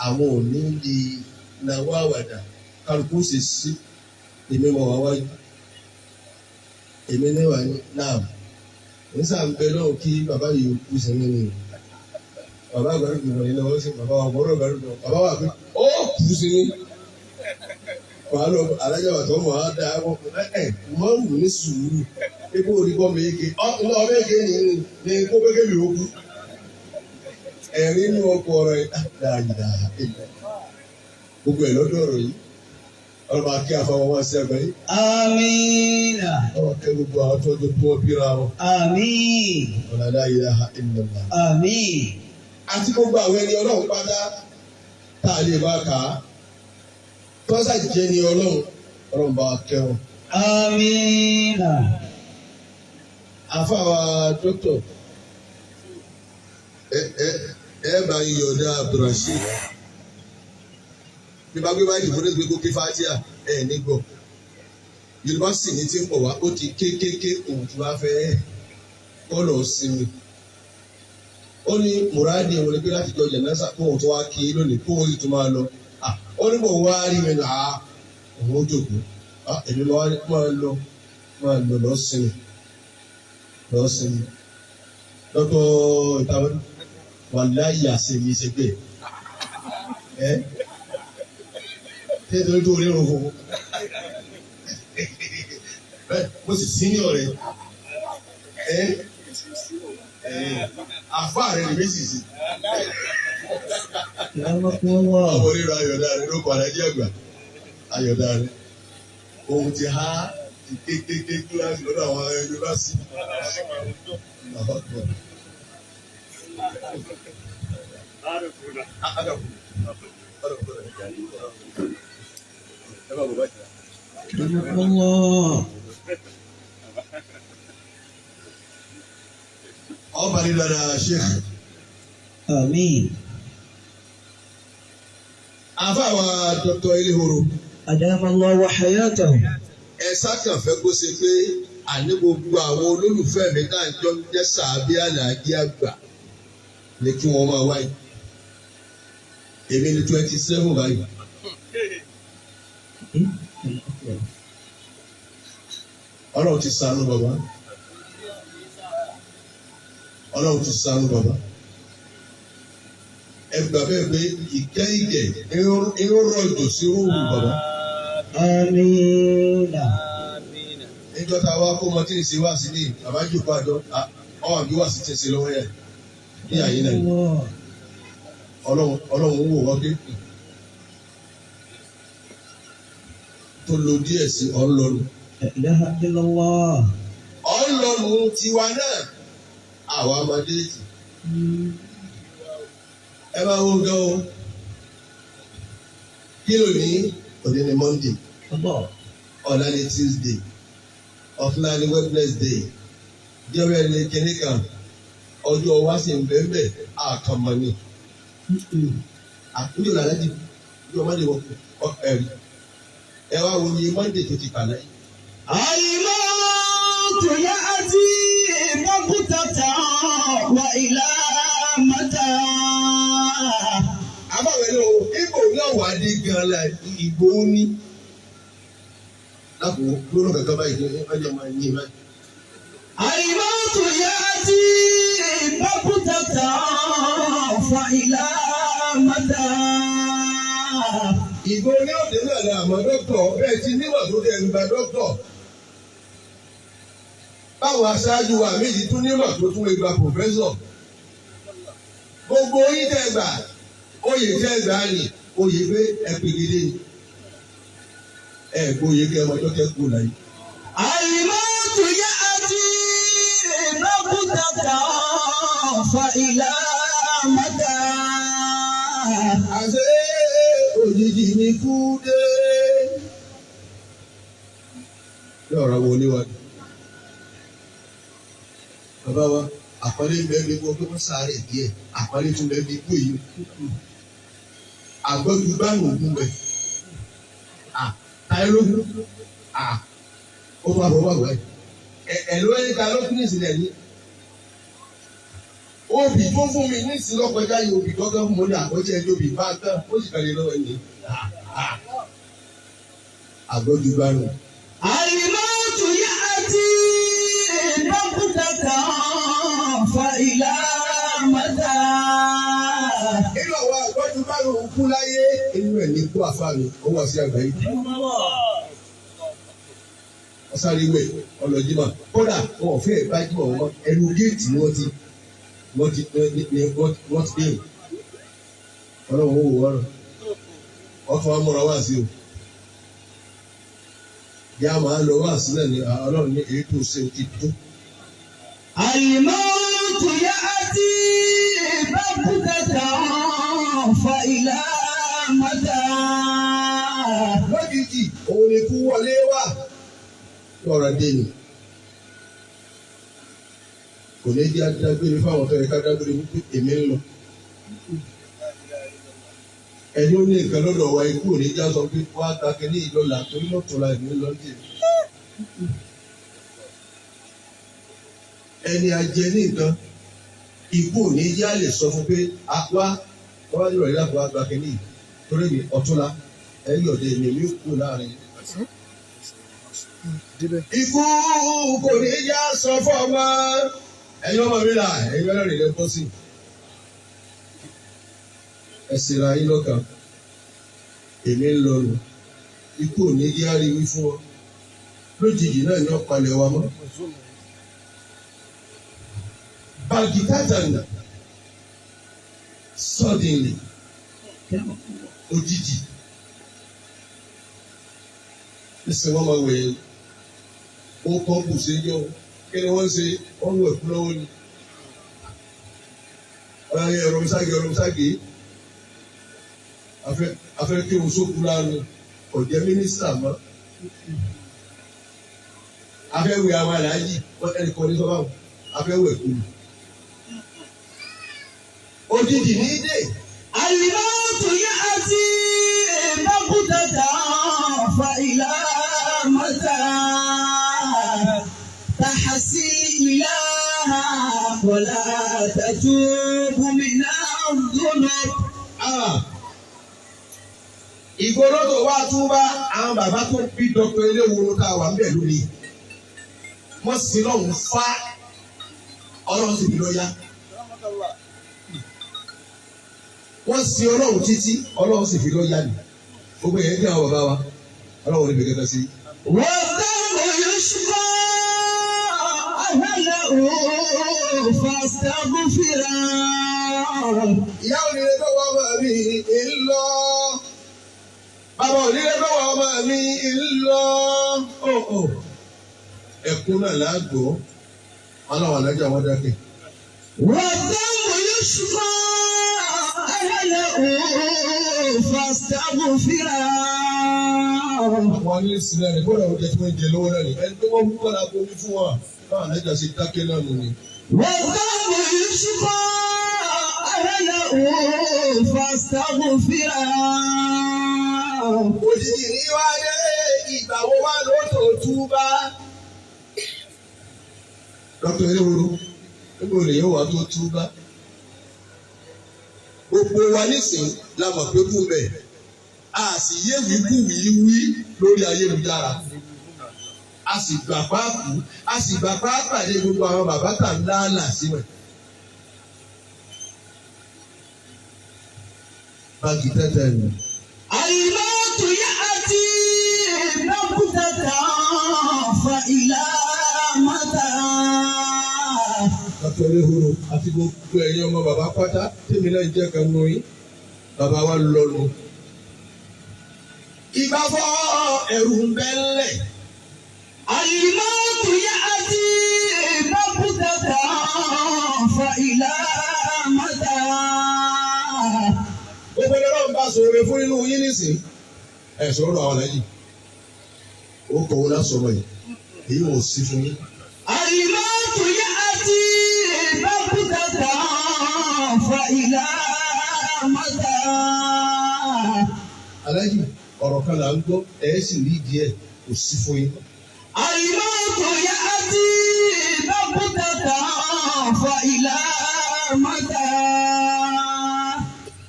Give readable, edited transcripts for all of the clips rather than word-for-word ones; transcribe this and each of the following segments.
Àwọn ò ní lè náwó àwàdà, kálukú ṣe sí èmi mọ̀ wá wájú. Èmi ní wà ní náà nísà ń bẹ lọ́wọ́ kí bàbá yìí kú sí nínú bàbá àgbàlùkù wọ̀nyí náà, ó sì bàbá wa gbọ́dọ̀ gbàlùkù bàbá wa pé ó kú sí ní wàá lọ alájà wà tó mọ̀ á dá ẹ mọ̀ wù ní sùúrù epo orí bọ́ méje ọ ní ọmọ èké ní ní kó pé kébi ó kú ẹ̀rín inú ọkọ̀ rẹ̀ dáadáa gbogbo ẹ̀ lọ́dọ̀ ọ̀rọ̀ yìí. Ọlọ́mọ akí afọwọ́ wá sí àgbáyé. Àmín. Ọmọ akẹ́ gbogbo àwọn tó ń tó wọ́n bíra wọn. Àmín. Ọ̀là la ilaha illallah. Àmín. Àti gbogbo àwọn ẹni Ọlọ́run pátá tá a lè bá kà á tọ́sà jẹ́ ni Ọlọ́run, Ọlọ́run bá kẹ́ wọn. Àmín. Àfàwà dókítà, ẹ ẹ ẹ bá ń yọ̀dá Abdulrasheed bí bá gbé báyìí fún ẹgbẹ́ kókè fatia ẹ nígbọ̀ yunifásitì ní tí ń bọ̀ wá, ó ti kékeré òun tí wàá fẹ́ kọ́ lọ sinmi. Ó ní mùràdì òun ni pé láti jọ jẹ̀nẹ́sà kó òun tó wá kí lónìí, kó òun sì tún máa lọ. Ó ní mò ń wá rí mi nà á, òun ó jòkó. Èmi máa lọ, máa lọ, lọ sinmi, lọ sinmi lọ́tọ̀ ìtàwọn wàláyé àṣẹ mi ṣe gbé ẹ nítorí tó rí irun funfun ẹ, mo sì sí ní ọ̀rẹ́ ẹ ẹ àfa rẹ ní méjì sí. Akramakumullah. Ọmọ oríra ayọ̀dá rẹ ló padà jẹ́ àgbà ayọ̀dá rẹ ohun ti há ti kékeré kíláàsì lọ́dọ̀ àwọn yunifásitì. Akramakumullah. Ọba ní dada sheikh. Àmín. Àfàwà Dr. Elihoro. Adama Allahu hayatahu. Ẹ sákàn fẹ́ kó ṣe pé àní gbogbo àwọn olólùfẹ́ mi náà jọ ń jẹ́ sàbí àlàájì àgbà ní kí wọ́n máa wáyé. Èmi ní 27 báyìí. Ọlọ́run ti ṣàánú bàbá. Ọlọ́run ti ṣàánú bàbá. Ẹ gbà bẹ́ẹ̀ pé ìkẹ́ ìgẹ̀ ń rọ̀jò sí rúùrù bàbá. Àmín. Níjọ́ tá a wá kó mọ tí ń ṣe wá sí ní bàbá jòkó àjọ ọwọ́ àbí wá sí ti ń ṣe lọ́wọ́ yẹn ní àyè náà. Ọlọ́run ń wò wọ́n pé tó lo díẹ̀ sí ọ̀nlọ́nu. La ilaha illallah. Ọ̀nlọ́nu tiwa náà àwa ọmọdé tì. Ẹ máa wo gan o. Kí ló ní òní ni Monday, ọ̀la ni Tuesday, ọ̀túnla ni Wednesday, jẹ́wọ́ ẹni kìíní kan, ọjọ́ wa sì ń bẹ́ẹ̀ àkànmọ́ ni. Àkúrò làlẹ́ ti bí ọmọdé wọ ẹ̀rí. Ẹ wá wo iye Monday tó ti kà láyé. Al-mautu ya'ti baghtatan wa ila mata. Àbáwẹ̀ ló ibo náà wà ní gan la ìgbò ní. Lápò lórí kankan báyìí ní ọjọ́ máa ń yín báyìí. Al-mautu ya'ti baghtatan fa ila mata. Ìgbò ní òde náà la àmọ́ dókítà bẹ́ẹ̀ ti níwà tó dẹ̀ ń gba dókítà. Báwo aṣáájú wa méjì tún níwà tó tún lè gba pòfẹ́sọ̀. Gbogbo yín tẹ́ gbà, oyè tẹ́ gbà ni, oyè pé ẹ pègede ni. Ẹ gbóyè kẹ́ ọmọdé kẹ́ kú láyé. Al-mautu ya'ti baghtatan fa ila mata. Àṣé òjijì ni kú dé. Bí ọ̀rọ̀ wo ni wá ní? Bàbá wa, àpọ́nlé ń bẹ bí gbogbo pé wọ́n sáré díẹ̀, àpọ́nlé tún bẹ bí ikú yìí. Àgbọ̀jú báyìí ògùn bẹ̀. Táyé ló kú. Ó máa bọ̀ wá wáyé. Ẹ̀ ló ń ta ló kú ní ìsìlẹ̀ ní. Obì tó fún mi ní ìsìn lọ́kọjá yìí, obì gọ́gán fún mi ní àkọ́jẹ́ ẹjọ́ obì bá tán, ó sì kàlẹ́ lọ́wọ́ ẹni. Àgbọ̀jú bá nù. الموت يأتي بغتة فإلى متى؟ Nínú àwọn àgbọ̀jú bá nù kú láyé. Inú ẹ̀ ní kú àfa mi, ó wà sí àgbáyé. Ọ̀sáré wẹ̀ ọlọ́jìmọ̀. Kódà wọn ò fẹ́ bá jìmọ̀ wọn mọ́. Ẹnu géètì ni wọ́n ti dé. Ọlọ́run ó wò wọ́n rẹ̀. Ọkọ̀ wa múra wá sí o. Yá máa lọ wá sílẹ̀ ní Ọlọ́run ní èyí tó ṣe ti tó. الموت يأتي بغتة فإلى متى؟ Lójijì òun ni kú wọlé wá lọ́rọ̀ dé ni. Kò ní jẹ́ adágbére fáwọn tó yẹ ká dágbére wípé èmi ń lọ. Ẹni ó ní nǹkan lọ́dọ̀ wa, ikú ò ní já sọ pé wá ta kínní ìlọ́la torí lọ́tọ̀ọ̀la èmi ń lọ ní tèmi. Ẹni ajẹ ní nǹkan, ikú ò ní já lè sọ fún pé a wá wọ́n wá nílò ìlàpọ̀ àgbà kínní yìí torí mi ọ̀túnla ẹ yọ̀dẹ̀ mi mi kú láàrin. Ikú kò ní já sọ fún ọmọ ẹ̀yin ọmọ mi là ẹ̀yin mẹ́rin lè bọ́ sí. Ẹ sì ra yín lọ́kàn, èmi ń lọ nù. Ikú ò ní yá rí wí fún ọ. Lójijì náà ni ọ̀pálẹ̀ wa mọ́. Bagitatan, suddenly, òjijì. Nísìnyí wọ́n máa wẹ̀ ó kọ́ kù sí yọ. Kí ni wọ́n ń ṣe? Wọ́n ń wẹ̀ kú lọ́wọ́ ni. Ọ̀rọ̀ yẹn ẹ̀rọ misáàgì ẹ̀rọ misáàgì. Afẹ́ kí o sókú lánàá. Kò jẹ́ mínísítà mọ́. Afẹ́ wẹ̀ àwọn àlàyé ẹnì kan ní sọ́bàá. Afẹ́ wẹ̀ kú ni. Òjijì ní dé. الموت يأتي بغتة فإلى متى؟ تحسي الإله ولا تتوب من الذنوب. Ah! Ìgboro tó wá túbá àwọn bàbá tó bí Dr. Eléwòrò tá a wà ń bẹ̀ lónìí. Wọ́n sì lọ́hùn fá, Ọlọ́run sì fi lọ yá. Wọ́n sin Ọlọ́run títí, Ọlọ́run sì fi lọ yá ni. Gbogbo èèyàn kí àwọn bàbá wa, Ọlọ́run níbi kẹta sí. والذنب يشقى أهله فاستغفرا. Ìyá onílé tó wọ ọmọ mi ń lọ. Bàbá onílé tó wọ ọmọ mi ń lọ. Ẹkún náà láàgbọ́. Ọlọ́run alájà wọn dákẹ́. والذنب يشقى أهله فاستغفرا. Àwọn ilé sílẹ̀ ní kódà oúnjẹ tí wọ́n ń jẹ lówó náà ni. Ẹni tó wọ́n kọ́ la bomi fún wa. Báwọn alájà ṣe dákẹ́ náà nù ni. والذنب يشقى أهله فاستغفرا. Òjijì ní wá dé, ìgbà wo wá ló tó túbá? Dr. Eléwòrò, níbo lè yóò wá tó túbá? Gbogbo wa nísìnyí la mọ̀ pé kú mbẹ̀. A sì yé wíkú wí wí lórí ayélujára. A sì gbà páàkú, a sì gbà páàpàdé gbogbo àwọn bàbá tà ń láàlà síwẹ̀. Báńkì tẹ́tẹ́ nù. الموت يأتي بغتة فإلى متى؟ Dr. Eléhoro àti gbogbo ẹ̀yin ọmọ bàbá pátá tèmi náà jẹ́ kan nù yín, bàbá wa lọ́nu. Ìgbà fọ́ ẹ̀rù ń bẹ́ ńlẹ̀. الموت يأتي بغتة فإلى متى؟ Gbogbo ẹni Ọlọ́run bá sọ̀rọ̀ fún nínú yín nísìn. Ẹ sọ̀rọ̀ àwọn aláàjì. Ó kọ̀ wọ́n lásọ̀rọ̀ yìí. Èyí ò sí fún yín. الموت يأتي بغتة فإلى متى؟ Aláàjì, ọ̀rọ̀ kan là ń gbọ́, ẹ̀ sì rí díẹ̀, kò sí fún yín. الموت يأتي بغتة فإلى متى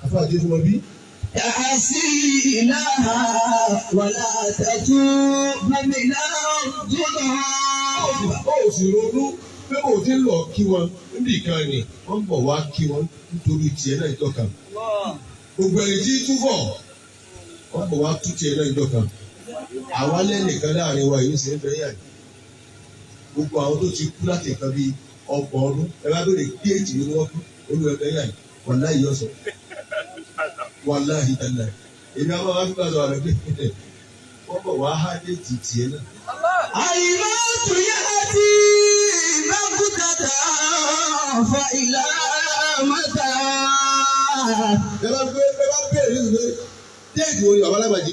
Àfáàdé fún wọn bí. تعصي لها ولا تتوب من الذنوب. Ó sì ronú pé kò tí ń lọ kí wọn níbi kan ni wọ́n ń bọ̀ wá kí wọn nítorí tiẹ̀ náà ìjọ kan. Gbogbo ẹni tí túbọ̀ wọ́n bọ̀ wá tú tiẹ̀ náà ìjọ kan. Àwa lẹ́nìkan láàrin wa yìí ṣe ń bẹ́ yà yìí. Gbogbo àwọn tó ti kú láti nǹkan bíi 30 ọdún ẹ bá bèrè déètì ni wọ́n kú olú ẹgbẹ́ yà yìí wàláhì yọ̀ sọ. Wàláhì tàlà. Èmi àwọn máa fi gbàdọ̀ àrẹ pé wọ́n bọ̀ wá há déètì tiẹ̀ náà. الموت يأتي بغتة فإلى متى Ẹ bá gbé ẹ bá bẹ̀rẹ̀ ní ìlú déètì wo ni bàbá alágbàjì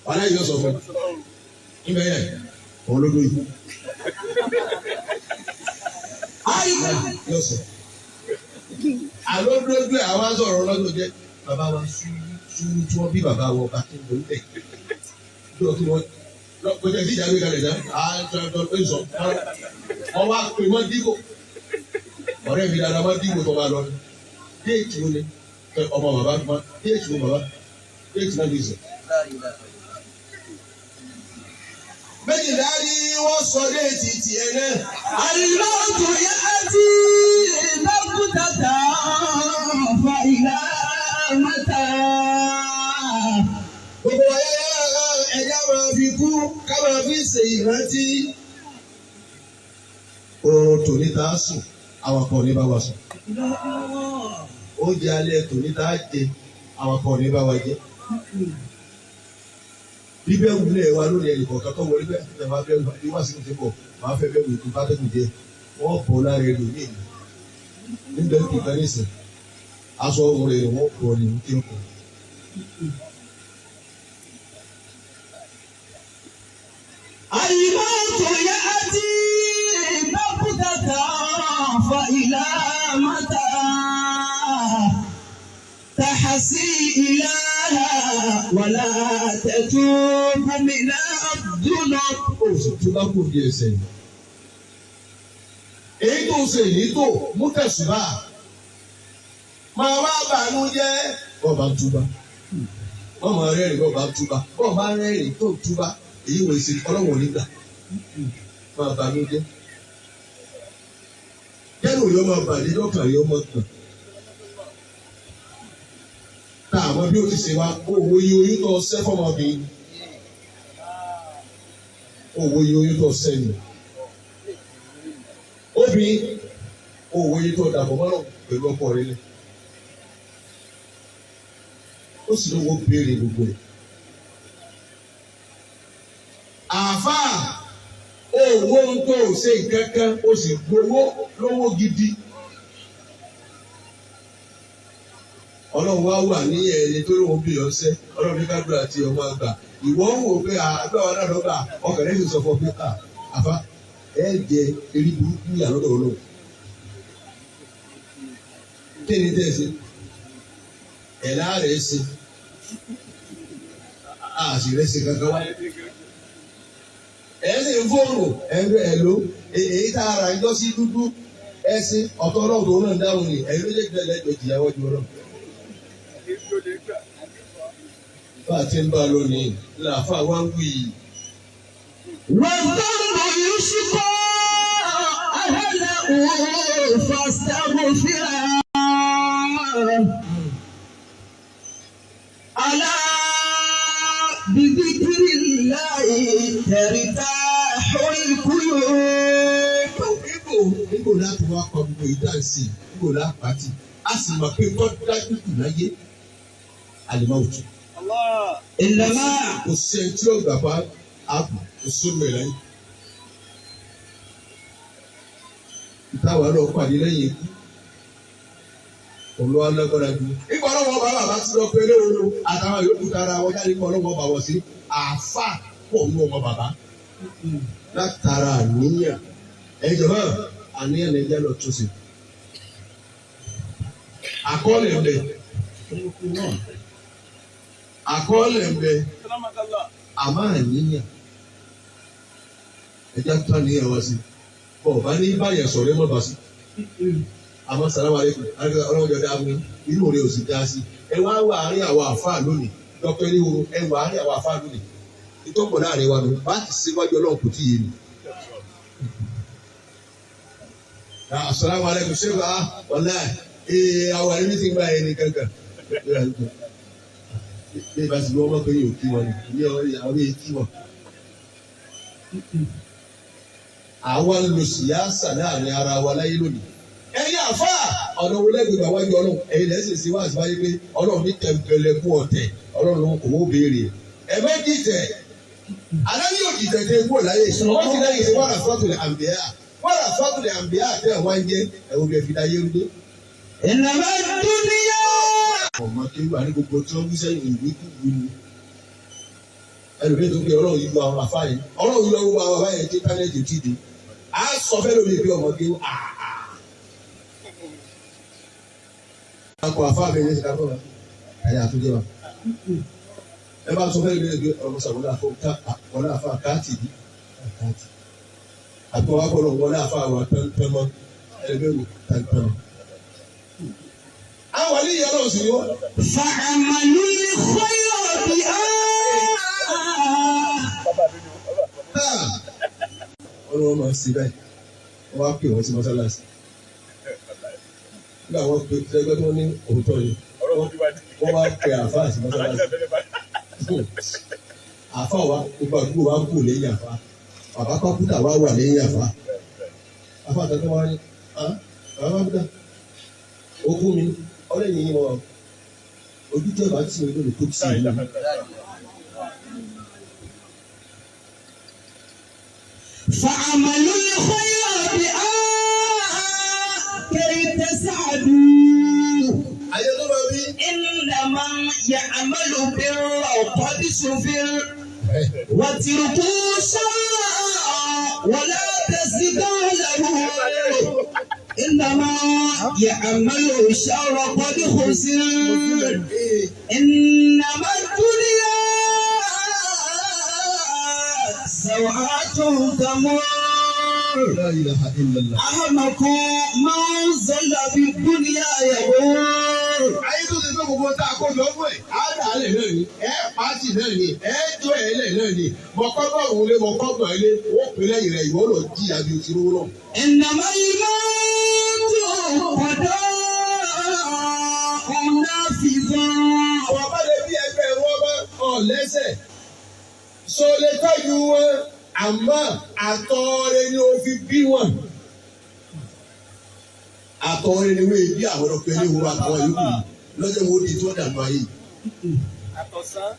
wàláhì yọ̀ sọ fún mi. Ìbẹ̀ yẹn òun ló dún yìí. Yọ̀ sọ. Àlọ́ dúdú ẹ̀ àwọn sọ̀rọ̀ lọ́dún jẹ́ bàbá wa sùúrù tí wọ́n bí bàbá wa ọba tó ń bọ̀ níbẹ̀. Bí wọ́n kí wọ́n kò tẹ̀ sí ìjà gbé kalẹ̀ náà, à ń sọ ẹ̀ sọ wọ́n wá pè wọ́n dìbò. Ọ̀rẹ́ mi dáadáa wọ́n dìbò tó bá lọ. Déètì wo ni ọmọ bàbá ma déètì wo bàbá déètì náà lè sọ. Méjìlá ni wọ́n sọ déètì tiẹ̀ náà. الموت يأتي بغتة فإلى متى Gbogbo ayé ẹja máa fi kú ká máa fi ṣe ìrántí. Oorun tòní tá a sùn, àwọn kan ò ní bá wa sùn. Oúnjẹ alẹ́ tòní tá a jẹ, àwọn kan ò ní bá wa jẹ. Bíbẹ́ wulẹ̀ wa lórí ẹnì kọ̀ọ̀kan tó wọlé bẹ́ẹ̀ ẹ̀ máa bẹ́ẹ̀ wù wá sí ti bọ̀ máa fẹ́ bẹ́ẹ̀ wù tó bá tẹ́kùn jẹ. Wọ́n bọ̀ lára ẹlòmíì níbẹ̀ kì í kan nísìn. Aṣọ ọrùn rẹ̀ wọ́n bọ̀ ní kí n kọ̀. الموت يأتي بغتة فإلى متى تحسي إلها ولا تتوب من الذنوب. Ó sì tún bá kú bí ẹsẹ̀ yìí. Èyí tó ṣe èyí tó mú tẹ̀síbà máa wá bàánú jẹ́ bọ́ọ̀ bá túbà. Wọ́n máa rẹ́rìn bọ́ọ̀ bá túbà. Bọ́ọ̀ bá rẹ́rìn tó túbà èyí wò ṣe ọlọ́wọ̀n nígbà máa bàánú jẹ́. Kẹ́rù yóò máa bàjẹ́ lọ́kàn yóò máa tàn. Tá àmọ́ bí ó ti ṣe wá, owó iye oyún tó ṣẹ́ fọmọbìnrin. Owó iye oyún tó ṣẹ́ ni. Obìnrin, owó iye tó dàpọ̀ mọ́nà pẹ̀lú ọkọ rẹ lẹ̀. Ó sì lówó béèrè gbogbo ẹ̀. Àáfàá, owó ń tó ṣe nǹkan kan, ó sì gbowó lówó gidi. Ọlọ́run wá wà ní ẹni tó lóun bí ọsẹ, ọlọ́run ní kádùrà àti ọmọ àgbà. Ìwọ ń wò pé àgbà wa náà lọ́gbà ọkàn rẹ̀ sì sọ fún ọ pé àfa ẹ jẹ erí burúkú yà lọ́dọ̀ ọlọ́run. Kí ni tẹ́ ẹ ṣe? Ẹ̀ láàrẹ̀ ṣe. Àṣì rẹ̀ ṣe kankan wá. Ẹ̀ sì ń fóònù ẹ̀ ń lò èyí tá a rà ń jọ sí dúdú ẹ̀ ṣe ọ̀tọ̀ ọlọ́run tó náà ń dáhùn ni ẹ̀yin méjèèjì náà lẹ́jọ́ jìyàwó ju ọlọ́run. Bá a ti ń bá a lónìí làáfàá wá ń wí yìí. والذنب يشقى أهله فاستغفره ألا بذكر الله ترتاح القلوب. Nígbò nígbò láti wá kọ gbogbo ìdáǹsì nígbò lápàtì a sì mọ̀ pé kọ́ dájú jù láyé àlìmọ́ òtún. إنما Kò sí ẹni tí ó gbà pa ààbò kò sómi ẹ̀ láyé. Ìtawà náà pàdé lẹ́yìn ikú. Olúwa lágbára jù. Nígbà ọlọ́wọ́ bá bàbá ti lọ pé léwu àtàwọn yòókù tara wọn jáde kọ́ ọlọ́wọ́ bá wọ̀ sí àáfà pọ̀ ní ọmọ bàbá. Látara àníyàn. Ẹ jọ̀wọ́ àníyàn lè jẹ́ lọ tún sí. Àkọọ́lẹ̀ ń bẹ. Àkọọ́lẹ̀ ń bẹ. Àmọ́ àníyàn. Ẹ jẹ́ tó àníyàn wá sí. Bọ̀ bá ní báyẹn sọ̀rọ̀ ẹ má bá sí. Àmọ́ sàlámù alaykum, ọlọ́run jọ dáa fún yín, inú rẹ̀ ò sì dá sí. Ẹ wá wà àárín àwọn àfáà lónìí, dọ́kítọ́ ilé wo, ẹ wà àárín àwọn àfáà lónìí. Ìtọ́pọ̀ láàrin wa nù, bá ti síwájú Ọlọ́run kò tí ì yé mi. Asalaamu alaykum, ṣé wàá wàláì ee àwọn àríwí ti gba ẹni kankan. Bí ìbá ti wọ́n mọ̀ pé yóò kí wọn ni, ní àwọn èyí kí wọn. Àwa ń lo síyáṣà láàrin ara wa láyé lónìí. Ẹ̀yin àfáà, ọ̀nà wo lẹ́gbẹ̀ẹ́ wájú Ọlọ́run? Ẹ̀yin lẹ́sìn sí wá sí wáyé pé Ọlọ́run ní tẹ̀m̀pẹ̀lẹ̀kú ọ̀tẹ̀, Ọlọ́run ló kò wó béèrè. Ẹ má dìtẹ̀. Aláyé ò dìtẹ̀ tẹ kúrò láyé. Wọ́n ti lẹ́yìn sí wàrà sọ́tùlẹ̀ àǹbíyá. Wàrà sọ́tùlẹ̀ àǹbíyá tẹ̀ wá ń jẹ́ ẹ̀wọ̀n bí ẹ fi dá yé rúdé. إنما الدنيا Ọmọ kéwà ní gbogbo tí wọ́n wí sẹ́yìn ìwé kúkú ni. Ẹlòmíì tó ń pè Ọlọ́run yìí lu àwọn àfáà yẹn. Ọlọ́run yìí lọ́wọ́ àwọn àfáà yẹn tí íńtánẹ́ẹ̀tì ti dé. À á sọ fẹ́ lómi pé ọmọ kéwà. Akọ àfáà mi ní ìsìnká fún wa. Ẹ̀yà àtúndé wa. Ẹ bá sọ fẹ́ lómi pé ọmọ sàwọlé àfáà káàtì bí. Káàtì. Àti wọn bọ̀ lọ́wọ́ wọlé àfáà wa pẹ́ńpẹ́mọ́. Ẹlẹ́gbẹ̀rún pẹ́ńpẹ́mọ́. Àwọn wàlíì yẹn lọ́wọ́ sí ni wọ́n. فعملوا الخير بها. Wọ́n ní wọ́n máa ń ṣe báyìí, wọ́n wá pè wọ́n sí mọ́sálásí. Nígbà wọ́n pe ẹgbẹ́ tó ní òótọ́ yìí, wọ́n wá pe àáfàá sí mọ́sálásí. Àáfàá wa gbogbo àdúgbò wa kù lẹ́yìn àáfàá, bàbá pápútà wa wà lẹ́yìn àáfàá. Àáfàá àtàkùn wa ní, bàbá pápútà, ogún mi, ọlẹ́yìn yìí wọ́n ojú tí ọba tì mí lónìí kó tì mí. فعملوا الخير بها كي تسعدوا. Ayé tó máa bí. إنما يعمل بر قد سفر واتركوا شر ولا تزدوا له إنما يعمل الشر قد خسر. إنما الدنيا سوعة تمر. La ilaha illallah. أحمق من زل بالدنيا يغور. Ayé tó ti tó gbogbo tá a kó jọ fún ẹ̀ á dà á lẹ̀ náà ni, ẹ pàtì náà ni, ẹ jó ẹ lẹ̀ náà ni, mọ̀kọ́gbọ̀n òun lé mọ̀kọ́gbọ̀n ilé, ó pè lẹ́yìn rẹ̀ ìwọ lọ jí àbí o ti rówó náà. إنما الموت قضاء نافذ. Àwọn abáde bí ẹgbẹ́ wọn bá ọ̀ lẹ́sẹ̀, so lè tọ́jú wọn, àmọ́ àtọ̀ọ̀rẹ́ ni o fi bí wọn. Àtọ̀ọ̀rẹ́ ni wọ́n bí àwọn ọ̀pẹ ní ìwúrọ̀ àtàwọn yòókù yìí lọ́jọ́ wo di tó dànù ayé yìí. Àtọ̀sán.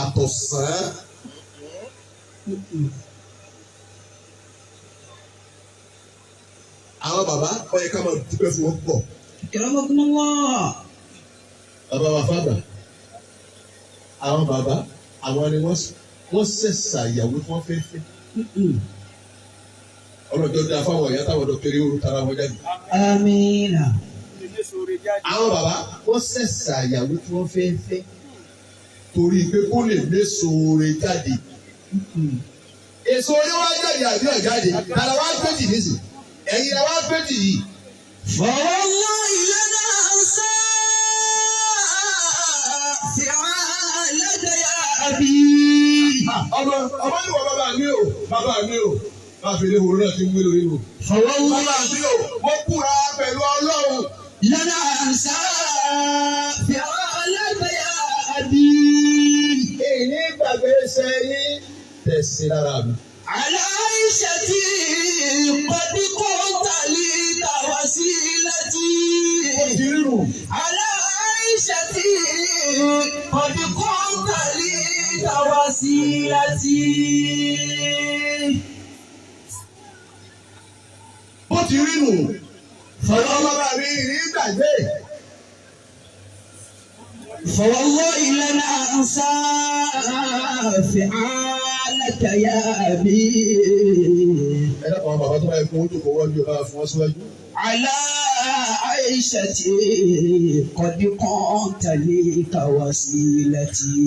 Àtọ̀sán. Àwọn bàbá ó yẹ ká máa dúpẹ́ fún wọn púpọ̀. أكرمكم الله. Bàbá wa fàgbà. Àwọn bàbá àwọn ni wọ́n ṣẹ̀ṣà ìyàwó tí wọ́n fẹ́ fẹ́. Ọlọ́jọ́ dáa fáwọn ìyá táwọn dọ̀kẹ́rẹ́ orú tara wọn jáde. آمين. Ilé sóore jáde. Àwọn bàbá wọ́n ṣẹ̀ṣà ìyàwó tí wọ́n fẹ́ fẹ́ torí pé kó lè méso oore jáde. Èso oore wá jáde àbí ọ̀jáde, tara wá gbé tì nísì, ẹ̀yin la wá gbé tì yìí. فوالله لنا أنسى فعالك يا أبي. Ọmọ ọmọ ní wọ bàbá mi o, bàbá mi o, bá a fi lé wòrán náà ti ń wé lórí o. فوالله Bàbá mi o, mo kúra pẹ̀lú Ọlọ́run. لنا أنسى فعالك يا أبي. Èyí ní gbàgbé sẹ́yìn tẹ̀sí lára mi. على عيشتي قد كنت لي وسيلتي. Ti rírù. على عيشتي قد كنت لي وسيلتي. Bó ti rí nù. Ọlọ́run bàbá mi ní gbàgbé. فوالله لن أنسى فعالك يا أبي. Ẹ dákun àwọn bàbá tó bá yẹ kó ojú kó wọ́n bí o bá fún wọn síwájú. على عيشتي قد كنت لي وسيلتي.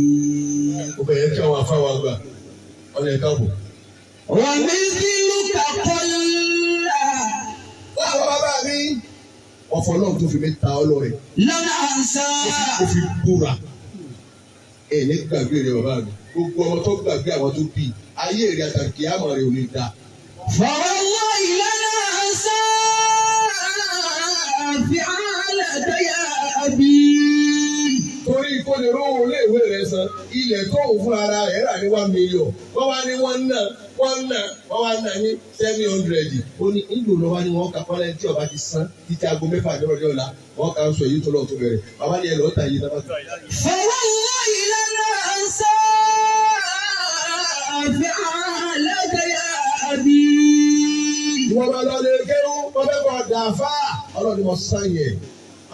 Ó bẹ̀rẹ̀ kí àwọn afáwọn àgbà ọ̀nà ẹ̀ka bò. ومثلك قل. Láwọn bàbá mi, Ọ̀fọ̀ náà tó fi mi ta ọ lọ́rẹ̀. لن أنسى Ó fi búra. Ẹ ní gbàgbé rẹ bàbá mi. Gbogbo ọmọ tó gbàgbé àwọn tó bí i, ayé rẹ àtàkì àmọ̀ rẹ ò lè da. فوالله لن أنسى فعالك يا أبي. Torí kó lè rówó iléèwé rẹ san, ilẹ̀ tó ń fún ara rẹ̀ rà ní 1 million. Wọ́n wá ní wọ́n ná wọ́n ná wọ́n wá ná ní 700. Ó ní ìlú lọ wá ní wọ́n kà pọ́nlẹ́ tí ọba ti san títí aago 6 nírọ̀lẹ́ ọ̀la. Wọ́n kà ń sọ èyí tó lọ́ọ̀ tó bẹ̀rẹ̀. Bàbá ni ẹ lọ́ọ́ ta yìí náà. فوالله لن أنسى فعالك يا أبي. Ìwọ́n bá lọ lè kéwú, wọ́n fẹ́ kọ́ dàáfà. Ọlọ́run ni mo sàn yẹn.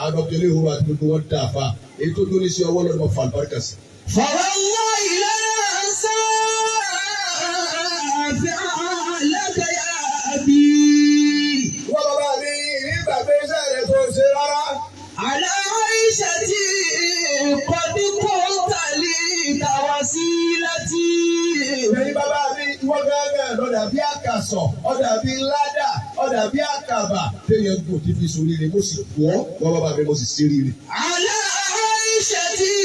Àwọn ilé ìhòòhò àti gbogbo wọn dàáfà. Èyí tó dún ní sí ọwọ́ lọ́dún mọ̀ fàlùbáríkà sí. فوالله لن أنسى فعالك يا أبي. Wọ́n bàbá mi ní gbàgbé iṣẹ́ rẹ̀ tó ṣe rárá. على عيشتي قد كنت لي كوسيلتي. Ẹ̀yin bàbá mi, ìwọ gángan lọ́dà bí àkàsọ̀, ọ̀dà bí ládà, ọ̀dà bí àkàbà. Téèyàn gùn ti fi sórí rẹ̀, mo sì wọ́, wọ́n bàbá mi, mo sì sí rí rẹ̀. على عيشتي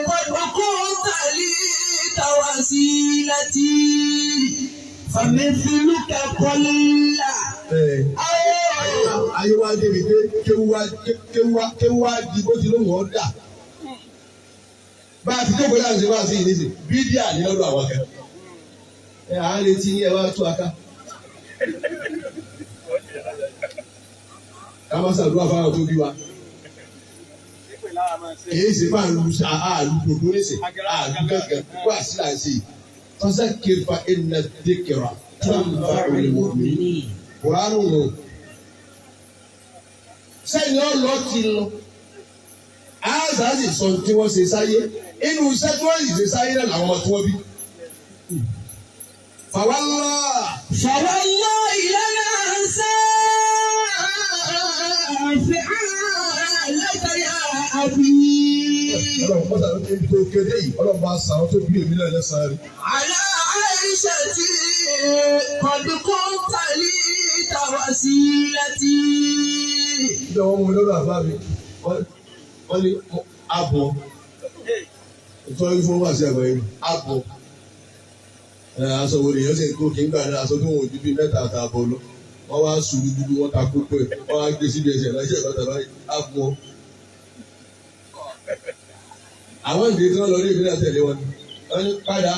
قد كنت لي كوسيلتي فمثلك قل أو Ayé wa débi pé kéwú wá kéwú wá di bó ti lóhùn ọ́ dà. Bá a ti jókòó láti ṣe wá sí ìnísìn, bídíà ní lọ́dọ̀ àwọn kan. Ẹ à ń retí yín ẹ wá tú aká. Ká má ṣàdúrà fáwọn tó bí wa. Ìpè lára máa ṣe. Èyí sì máa lu àlù dòdò nísìn, àlù gángan, wá sí là ń ṣe. Fazakir fa inna dhikra tanfa'ul mu'minin. Kùránù nù. Sẹ́yìn ọlọ́ ti lọ. Àzá sì sọ tí wọ́n ṣe sáyé. Inú iṣẹ́ tí wọ́n sì ṣe sáyé náà làwọn ọmọ tí wọ́n bí. Fàwálà. فوالله لن أنسى فعالك يا أبي. Ọlọ́run mọ́tà ló débi tó kéde yìí. Ọlọ́run bá san àwọn tó bí èmi náà lẹ́sàn-án rí. على عيشتي قد كنت لي كوسيلتي. Ìjọba wọn mú mi lọ́dọ̀ àbá mi. Wọ́n ní abọ́. Ìtọ́jú fún wàásù àgbáyé abọ́. Aṣọ wo lèèyàn sì ń kó kí n gbà náà aṣọ tó wọn ò ju bíi mẹ́ta àtààbọ̀ lọ. Wọ́n wá sùúrù dúdú wọ́n ta kókó ẹ̀. Wọ́n wá gbé síbi ẹsẹ̀ lọ́sẹ̀ bàtà báyìí abọ́. Àwọn ìdílé tí wọ́n lọ rí ìbílẹ̀ tẹ̀lé wọn ni. Wọ́n ní padà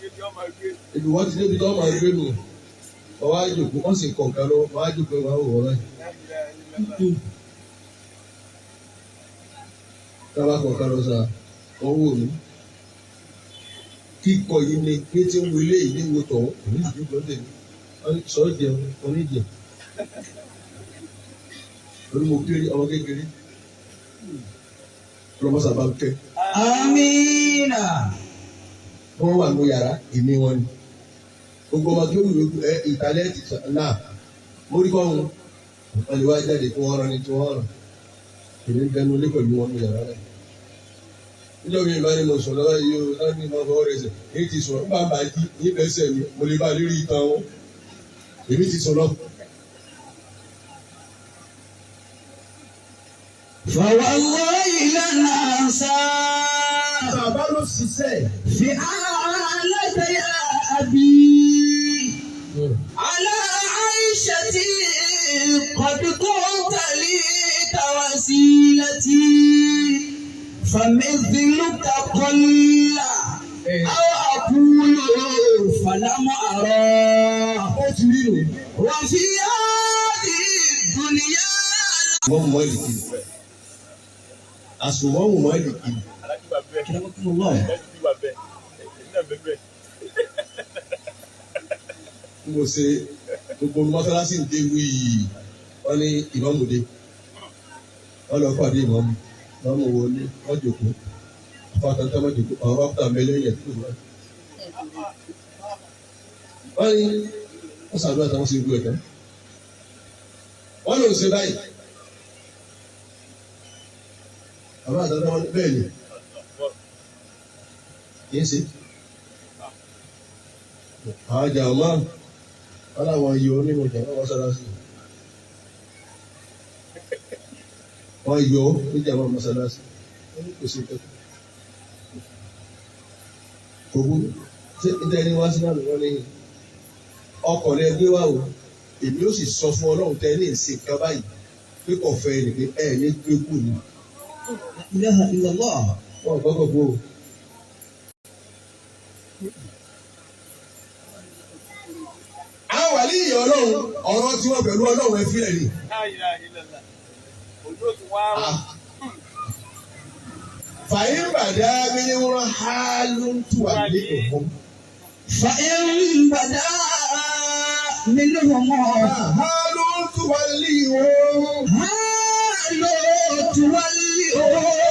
Ibi ọmọ gbé. ibi wọ́n ti débi tó máa gbé nù. Wọ́n wá jòkó wọ́n sì kọ̀ọ̀kan lọ. Wọ́n á jòkó wọ́n á wò wọ́n báyìí. Tábà kọ̀ọ̀kan lọ sá, wọ́n wò mí. Kíkọ yìí ni ní ti ń wo ilé yìí ní wo tọ̀hún, èmi sì jókòó tèmi. Wọ́n ní sọ jẹun, oníjẹ. Torí mo kéré ọmọ kékeré. Ọlọ́mọ sábà ń kẹ́. آمين. Wọ́n wà ní yàrá, èmi wọn ni. Gbogbo ọmọ tó wù ẹ ìtàlẹ́ ti sọ náà. Mo rí kọ́hún. Wọ́n lè wá jáde kí wọ́n rán ni tí wọ́n rán. Èmi ń bẹnu ilé pẹ̀lú wọn ní yàrá náà. Níjọ́ mi ìbá ni mo sùn lọ́wọ́ yìí o, láti ní ọkọ̀ rẹ̀ sẹ̀, èyí ti sùn, nígbà bá jí, ní bẹ́sẹ̀ mi, mo lè bá lérí ìtàn wọn. Èmi ti sùn lọ. فوالله لن أنسى Bàbá ló ṣiṣẹ́. فعالك يا أبي. على عيشتي قد كنت لي كوسيلتي فمثلك قل أو أقول فلم أرى. Ó ti rí nù. وفي هذه الدنيا Wọ́n mọ ìlìkì. Àsùnwọ̀n mọ ìlìkì. Alájú wà bẹ́ẹ̀. أكرمكم الله. Alájú wà bẹ́ẹ̀. Èmi náà bẹ́ẹ̀ bẹ́ẹ̀. Mo ṣe gbogbo mọ́sálásí ń dé wíì. Wọ́n ní ìmọ̀mù dé. Wọ́n lọ pàdé ìmọ̀mù. Ìmọ̀mù wọlé, wọ́n jòkó. Afáàtàntà wọ́n jòkó. Àwọn bá mẹ́lẹ́ yẹn tó wá. Wọ́n ní wọ́n ṣàdúrà táwọn ṣe gbé ẹ̀tọ́. Wọ́n lò ń ṣe báyìí. Bàbá àtàntà wọn ní bẹ́ẹ̀ ni. Kì í ṣe. Àwọn jàmá wọn làwọn yìí onímọ̀ jàmá wọn sára sí i. Wọ́n yọ ọ́ níjàmbá mọ́sálásí. Wọ́n ní kò sí kẹ́kọ̀ọ́. Kò burú. Ṣé níta ẹni wá sí náà lọ́wọ́ lẹ́yìn? Ọkọ̀ rẹ gbé wá o. Èmi ó sì sọ fún Ọlọ́run tẹ́ ní ìsìn kan báyìí pé kò fẹ́ ẹ nìkan ẹ̀ ní gbé kù ni. لا إله إلا الله. Wọ́n gbọ́dọ̀ gbó o. Àwọn wàlí ìyá Ọlọ́run ọ̀rọ̀ tí wọ́n pẹ̀lú Ọlọ́run ẹ fílẹ̀ ni. La ilaha illallah. Òjò tún wá rọ̀. Fàyín bàdá mi ni wọ́n há ló ń tù wà ní òun. فإن بدا منهم Há ló ń tù wà ní òun. حال تولئهم.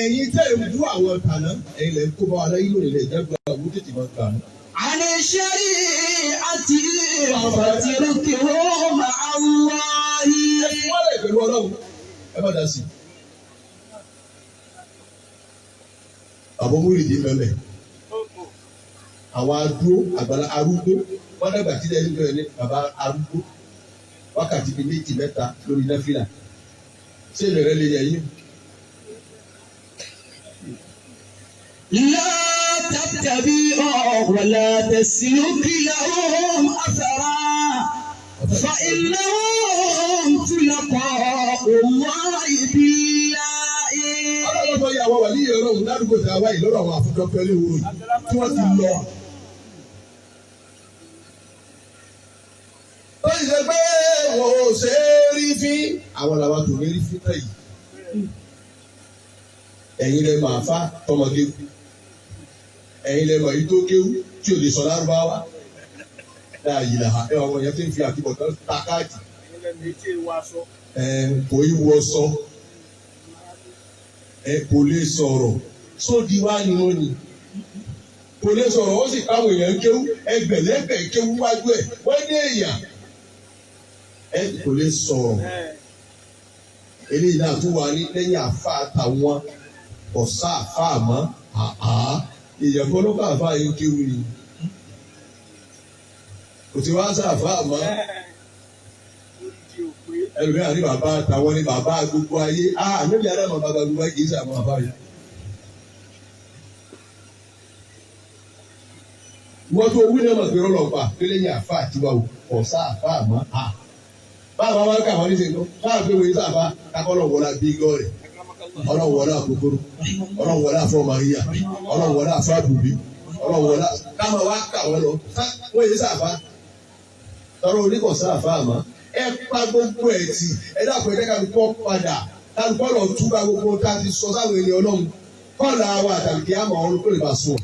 Ẹ̀yin tẹ́ ẹ̀ ń bú àwọn tàná, ẹ̀yin lẹ̀ ń kó bá wa láyé lónìí lẹ̀ jẹ́ gba owó tètè máa gbà mí. عن الشريعة فاتركه مع الله. Ẹ fi wọ́n lẹ̀ pẹ̀lú Ọlọ́run, ẹ má dá sí i. Àbọ̀ múrìdì mẹ́mẹ́. Àwọn adúró àgbàlá arúgbó wọ́n dàgbà tí lẹ́yìn bẹ́ẹ̀ ni bàbá arúgbó wákàtí bíi méjì mẹ́ta lórí náfìlà. Ṣé ìbẹ̀rẹ̀ lè yẹ yín? لا تتبع ولا تسلك لهم أثرا فإنهم تلقاء الله بالله. Ọlọ́run sọ yẹ àwọn wàlíì Ọlọ́run ládùúgbò tí a wáyé lọ́dọ̀ àwọn àfúndọ́pẹ́ léwúrò yìí tí wọ́n ti lọ. Ó sì ṣe pé wọ́n ò ṣe é rí fín. Àwọn làwọn tò ní rí fín tán yìí. Ẹ̀yin lẹ mọ̀ àfa tọmọ kéwú. Ẹ̀yin lẹ mọ̀ èyí tó kéwú tí ò lè sọ lárúbáwá. Láàyè làhà ẹ̀ ọmọ yẹn ti ń fi àtibọ̀tán ta káàdì. Ẹ̀yin lẹ́nu etí ewu aṣọ. Ẹ̀ kò í wọ sọ. Ẹ kò lè sọ̀rọ̀ sódi wá ni wọ́n ni kò lè sọ̀rọ̀ ó sì káwọn èèyàn kéwú ẹgbẹ̀lẹ́gbẹ̀ kéwú wájú ẹ̀ wọ́n ní èèyàn ẹ kò lè sọ̀rọ̀ eléyìí náà tún wà ní lẹ́yìn àfa àtàwọn ọ̀sá àfa àmọ́ àá èèyàn kan ló kọ́ àfa yìí kéwú ni kò tí wá sáfà àmọ́ Oríjì òpé. ẹlòmíràn ní bàbá àtàwọn ní bàbá gbogbo ayé ah níbi àdàmọ̀ bàbá gbogbo ayé kì í sàmọ́ àbá yìí. Wọ́n tó wí náà mọ̀ pé rọ́lọ́ pa pé lẹ́yìn àfa àtiwá o ọ̀sá àfa àmọ́ a. Báwo wá kà wọ́n ní sèkó báwo pé wọ́n yé sáfà kakọ́lọ̀ wọlá bí gọ́ọ̀rẹ̀ ọlọ́run wọlá àkókòrò ọlọ́run wọlá àfọ Maria ọlọ́run wọlá àfọ àbùbí ọlọ́run wọlá káma wá kà wọ́n lọ wọ́n yé sáfà tọrọ oníkọ̀ sáfà àmọ́ ẹ pa gbogbo ẹ̀ tì ẹ dàpọ̀ ẹ jẹ́ kálukọ́ padà kálukọ́ lọ túbà gbogbo tá a ti sọ sáwọn ènìyàn ọlọ́run kọ́ọ̀lù àwọn àtàlùkì àmọ́ ọ̀run kó lè bá sùn.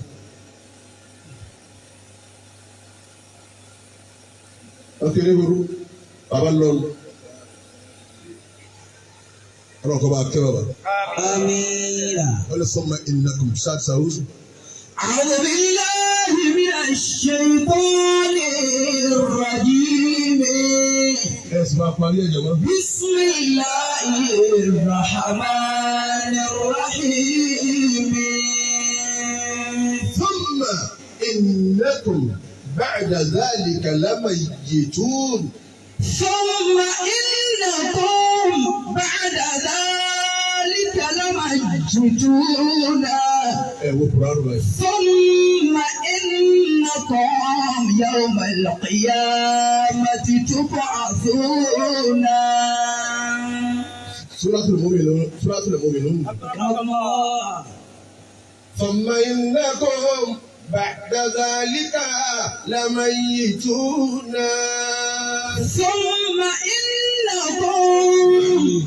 Ọkẹ́rẹ́ wúru bàbá lọ́nu ọlọ́run kọ́ bá kẹ́ bàbá. آمين. Wọ́n lè sọ́mọ ìnàkùn sáà sàrúsù. أعوذ بالله من الشيطان الرجيم. Ẹ sì máa parí ẹ̀jẹ̀ mọ́. بسم الله الرحمن الرحيم. ثم إنكم بعد ذلك لميتون. ثم إنكم بعد ذلك لميتون. Ẹ wo Kùránù báyìí. ثم إنكم يوم القيامة تبعثون. Suratul Mu'minun Suratul Mu'minun. الله. ثم إنكم بعد ذلك لميتون. ثم إنكم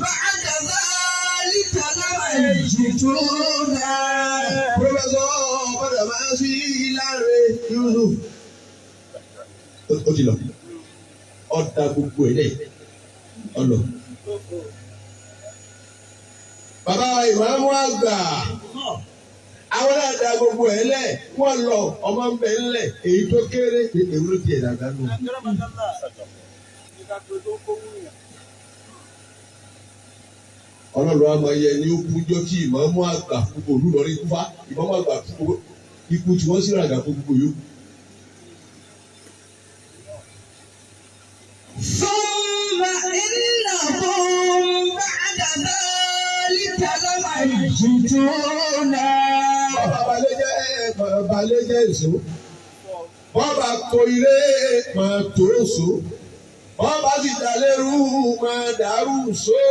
بعد ذلك لميتون. Professor Badamasi Lanre Yusuf. Ó ti lọ. Ọ̀dà gbogbo ẹ̀ lẹ̀. Ọlọ. Bàbá ìmáàmù àgbà. Àwọn náà da gbogbo ẹ̀ lẹ̀. Wọ́n lọ ọmọ ń bẹ ńlẹ̀. Èyí tó kéré èwo ló tiẹ̀ dàgbà nù. Ọlọ́run á máa yẹ ní ó kújọ́ tí ìmáàmù àgbà fún gbogbo olúlọrí kúfá ìmáàmù àgbà fún gbogbo ikú tí wọ́n sì ràgà fún gbogbo yòókù. ثم إنكم بعد ذلك لميتون. Bọ́ọ̀bà balẹ̀ jẹ́ balẹ̀ jẹ́ èso. Bọ́ọ̀bà tó ilé máa tó èso. Bọ́ọ̀bà sì dalérú máa dàrú so.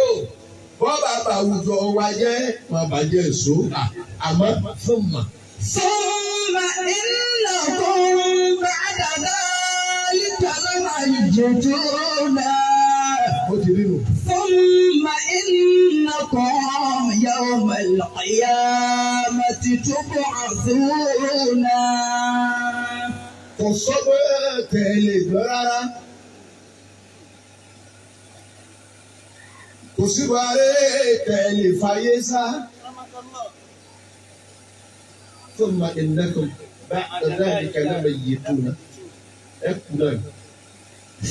Bọ́ọ̀bà bàwùjọ wa jẹ́ máa bàjẹ́ èso. Àmọ́ fún mà. ثم إنكم بعد ذلك لميتون. Ó ti rí nù. ثم إنكم يوم القيامة تبعثون. Kò sọ́gbọ́n tẹ̀lé gbọ́ rárá. Kò síbárẹ́ tẹ̀lé fàyè sá. ثم إنكم بعد ذلك لميتون. Ẹ kú náà.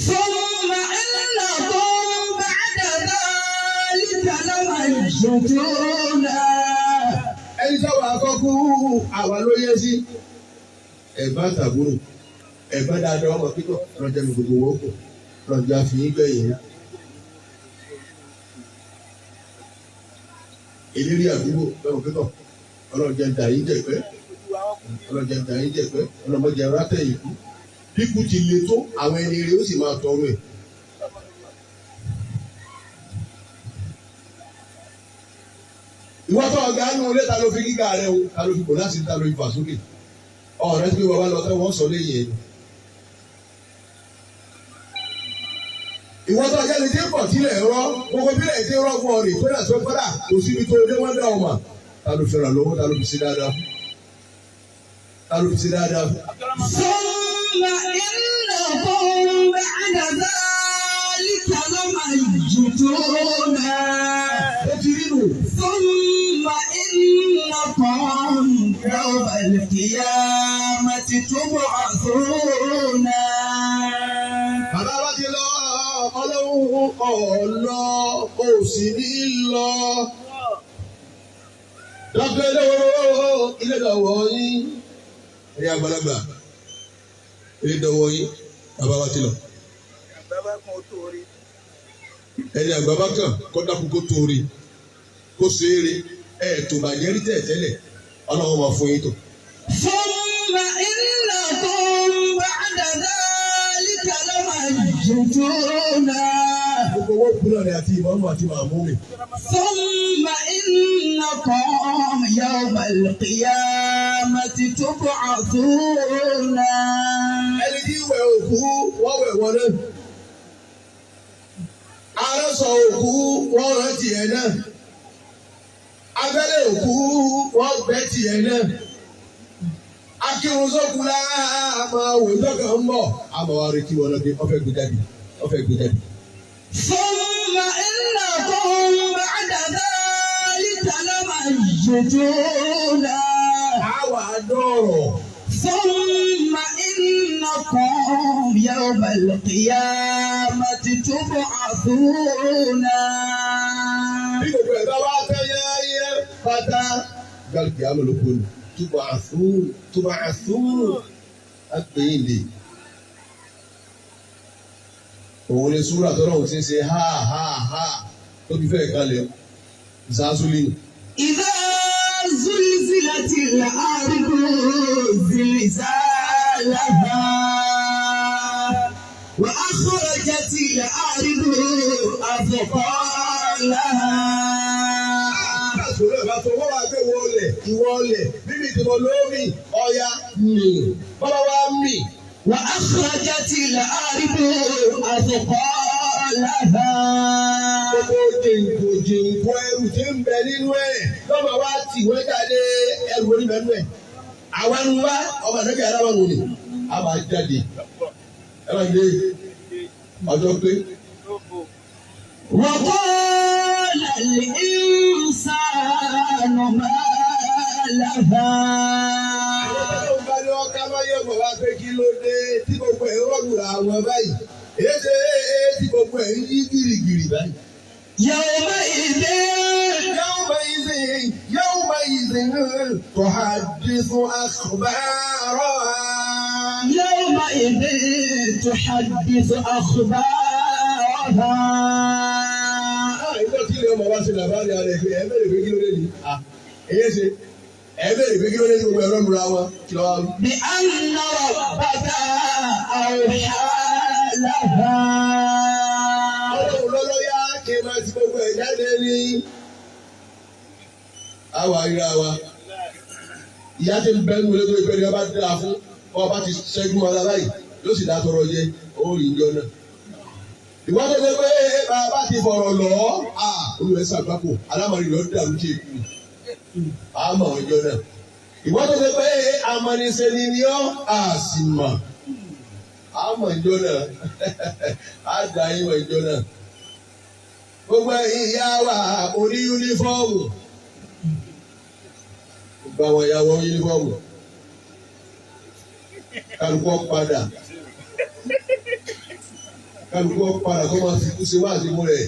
ثم إنكم بعد ذلك لميتون. Ẹni tí àwọn akọ́kú àwa ló yẹ sí. Ẹ̀gbọ́n àtàbúrò, ẹ̀gbọ́n dáadáa ọmọ pípọ̀ lọ́jọ́ mi gbogbo wọn kù lọ́jọ́ àfihàn gbẹ̀yìn. Eléré àdúgbò lọ́mọ pípọ̀ ọlọ́jọ́ ń dà yín jẹ̀pẹ́, ọlọ́jọ́ ń dà yín jẹ̀pẹ́, ọlọ́mọdé rátẹ̀yìn kú. Bíkú ti le tó àwọn ẹni rẹ̀ ó sì máa tọrọ ẹ̀. Ìwọ́n tó ọ̀gá nù ilé ta ló fi gíga rẹ o, ta ló fi kò láti ta ló fi fà sókè. Ọ̀rẹ́ tí bàbá lọ tẹ́ wọ́n sọ léyìn ẹ̀. Ìwọ́n tó ọjà lè dé pọ̀ sílẹ̀ rọ́, gbogbo bílẹ̀ ti rọ́ fún ọ rè kódà tó kódà kò síbi tó dé wọ́n dá ọmọ. Ta ló fẹ́ràn lọ́wọ́, ta ló fi ṣe dáadáa fún? Ta ló fi ṣe dáadáa fún? ثم إنكم بعد ذلك لميتون. Ó ti rí nù. ثم إنكم يوم القيامة تبعثون. Bàbá wa ti lọ, ọlọ́run ọ̀lọ́ kò sì ní lọ. Dọ́kítà ilé ilé dọ̀wọ́ yín. Ẹ̀yin àgbàlagbà, ilé dọ̀wọ́ yín, bàbá wa ti lọ. Bàbá kan tó rí. Ẹni àgbà bá kàn kó dákun kó tóore, kó ṣeére, ẹ̀ tó bàjẹ́ rí tẹ̀ tẹ́lẹ̀, ọlọ́run máa fún yín tó. ثم إنكم بعد ذلك لميتون. Gbogbo owó kúnlẹ̀ rẹ̀ àti ìmọ̀ọ́mù àti màmú mi. ثم إنكم يوم القيامة تبعثون. Ẹni tí wẹ̀ òkú wọ́n wẹ̀ wọlé. Aránṣọ òkú wọ́n rán tiẹ̀ náà. Abẹ́lé òkú wọ́n gbẹ́ tiẹ̀ náà. Akírun sókun láà máa wò lọ́kàn ń bọ̀. Àmọ́ wa retí wọn lọ́dẹ ọ̀fẹ́ gbé jáde ọ̀fẹ́ gbé jáde. ثم إنكم بعد ذلك لميتون. Àwa dọ̀rọ̀. ثم إنكم يوم القيامة تبعثون. Bí gbogbo ẹ̀ bá wá tẹ́ yẹ́yẹ́ pátá. Gbàgbé àmọ́ ló kú ni. Túbọ̀ àsúrù túbọ̀ àsúrù á pè é lè. Òun ni súrà tọ́lọ́hún ti ń ṣe ha ha ha tó fi fẹ́ kalẹ̀ zazuli ni. إذا زلزلت الأرض زلزالها وأخرجت الأرض أثقالها. Sọ̀rọ̀ ìbá tó wọ́n wá pé wọlé ìwọlé bíbí tí mo lómi ọya mì bọ́lá wá mì. وأخرجت الأرض أثقالها. Gbogbo jìnkò jìnkò ẹrù tí ń bẹ nínú ẹ̀ lọ́mọ wá tì wọ́n jáde ẹrù oníbẹ̀ nínú ẹ̀. Àwa ń wá ọmọ àdókè ara wọn wò ni. A máa jáde. Ẹ máa gbé ọjọ́ pé. وقال الإنسان ما لها. Ọlọ́run bá ní ọkà máa yẹ bọ̀ wá pé kí ló dé tí gbogbo ẹ̀ ń rọ̀gùrà àwọn báyìí. Èyí tí gbogbo ẹ̀ ń yí gìrìgìrì báyìí. يومئذ يومئذ يومئذ تحدث أخبارها. يومئذ تحدث أخبارها. Ìjọ tí Lè ọmọ wa ṣe làbárí ara ẹ̀ pé ẹ bẹ̀rẹ̀ pé kí ló dé ní. Èyí ṣe ẹ bẹ̀rẹ̀ pé kí ló dé ní gbogbo ẹ̀rọ nura wọn kí lọ́wọ́ wí. بأن ربك أوحى لها. Ọlọ́run lọ́lọ́ yá kí n máa ti gbogbo ẹ̀ jáde ní. Àwa ríra wa. Ìyá ti ń bẹ́ nínú ilé tó ìpè ní ọba dáa fún ọba ti ṣẹ́gun ọlá báyìí yóò sì dá tọrọ jẹ ó rí ìjọ náà. Ìwà tó ṣe pé bàbá ti fọ̀rọ̀ lọ, olùwẹ̀ ṣàgbákò alámọ̀rin lọ dàrú tí èkú. Àmọ̀ ọjọ́ náà. Ìwà tó ṣe pé amọ̀nisẹ́ni ni ọ́ a sì mọ̀. Àmọ̀ ìjọ náà. Á dá yín mọ̀ ìjọ náà. Gbogbo ẹ̀yin ìyá wa oní yúnífọ́ọ̀mù. Gbogbo àwọn ìyá wa yúnífọ́ọ̀mù. Kálukú ó padà. Kálukú ó padà kó máa fi kú sí wáàsí mú rẹ̀.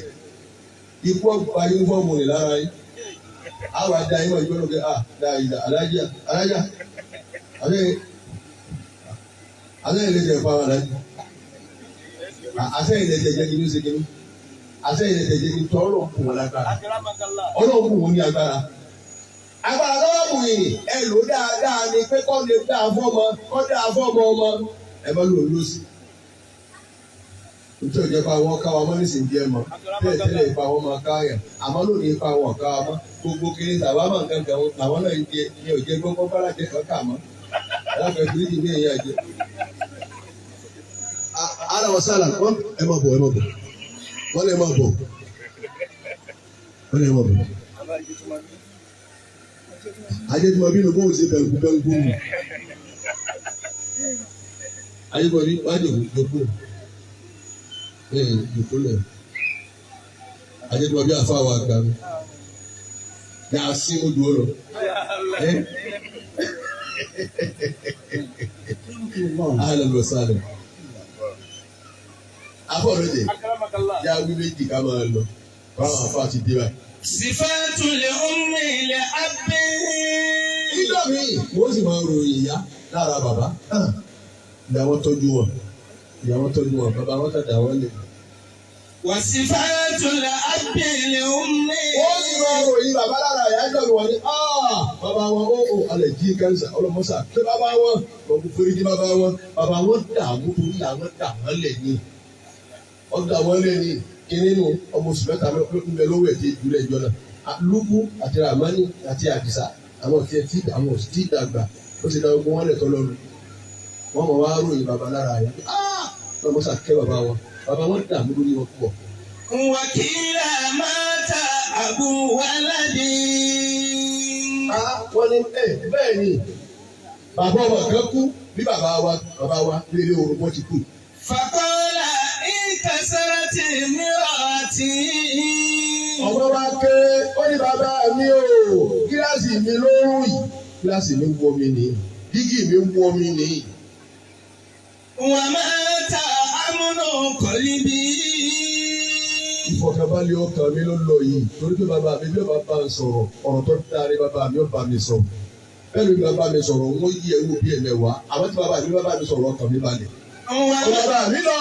Ikú ọ̀pá yúnífọ́ọ̀mù rẹ̀ lára yín. Àwọn àdá yín mọ̀ ìjọ náà pé ah dáìdá alájà alájà àbẹ́ àbẹ́ ìlẹ́jẹ̀ pa àwọn alájà. Àṣẹ ìlẹ́jẹ̀ jẹ́ kí ní ó ṣe kí ní. Àṣẹ ìlẹ́jẹ̀ jẹ́ kí ní tọ́ ọlọ́run kù wọ́n lágbára. Ọlọ́run kù wọ́n ní agbára. Agbára lọ́wọ́ bù yìí ẹ lò dáadáa ni pé kọ́ lè dáa fọ́mọ kọ́ dáa fọ́mọ ọmọ ẹ bá lò lóṣì. Nítorí ìjọba àwọn ká wa mọ́ nísìnyí díẹ̀ mọ́ tẹ́lẹ̀ tẹ́lẹ̀ ipa wọn máa ká yàn àmọ́ lónìí ipa wọn ká wa mọ́ gbogbo kiri tàwa máa ń kankan wọn làwọn náà ń jẹ ní òjẹ́ gbogbo bára jẹ kankan mọ́ alákọ̀ọ́ ìfìdí ní ẹ̀yà jẹ. Ara wọn sálà wọn ẹ máa bọ̀ ẹ máa bọ̀ wọ́n lè máa bọ̀ wọ́n lè máa bọ̀. Ajẹ́tùmọ̀bí ló bóun ṣe bẹ̀rù bẹ̀rù bóun. Ajẹ́tùmọ̀bí wájú òkú jòkó lẹ̀. Ajẹ́tùmọ̀bí àfa wa gbà mí. Yà á sí ojú ọ lọ. Ahlan wa sahlan. Afọ lóde, yà wí méjì ká máa lọ. Báwọn afọ àti dé báyìí. صفات الأم لأب. Nígbà míì, wọ́n sì máa ròyìn ìyá lára bàbá. Ìyá wọn tọ́jú wọn. Ìyá wọn tọ́jú wọn. Bàbá wọn kàdà wọn lè. وصفات الأب لأم. Wọ́n sì máa ròyìn bàbá lára ìyá ìjọba wọn ni bàbá wọn ó ó alẹ̀ jí kánsà ọlọ́mọ́sà pé bàbá wọn lọ́kùn foríjì bàbá wọn bàbá wọn dààmú torí àwọn dà wọ́n lẹ̀ ní. Wọ́n dà wọ́n lẹ̀ ní kíní nù ọmọ oṣù mẹ́ta ló ń bẹ lówó ẹ̀ tí ìjúlẹ̀ ìjọ náà. Lúkú àti Ramani àti Àdìsá àwọn tí ẹ ti àwọn ò tí dàgbà ó ti da ogun wọn lẹ̀ tọ́ lọ́nu. Wọ́n mọ̀ wá ròyìn bàbá lára ìyá pé ọlọ́mọ́sà kẹ́ bàbá wọn bàbá wọn dààmú lórí wọn púpọ̀. وكيل مات أبو ولد. Wọ́n ní ẹ bẹ́ẹ̀ ni bàbá ọmọ kan kú bí bàbá wa bàbá wa nílé orogún ti kú. فقال انكسرت امرأتي. Ọmọ wa ké ó ní bàbá mi o gíláàsì mi ló ń rùn yìí gíláàsì mi wọ mi nìyí dígí mi wọ mi nìyí. ومات أمن قلبي. Ìfọ̀kànbalẹ̀ ọkàn mi ló lọ yìí torí pé bàbá mi bí bàbá ń sọ̀rọ̀ ọ̀rọ̀ tó dáa ní bàbá mi ó bá mi sọ. Bẹ́ẹ̀ ni bàbá mi sọ̀rọ̀ wọ́n yí ẹ̀wù bí ẹ̀mẹ̀wá àmọ́ tí bàbá mi bàbá mi sọ̀rọ̀ ọkàn mi balẹ̀. Bàbá mi lọ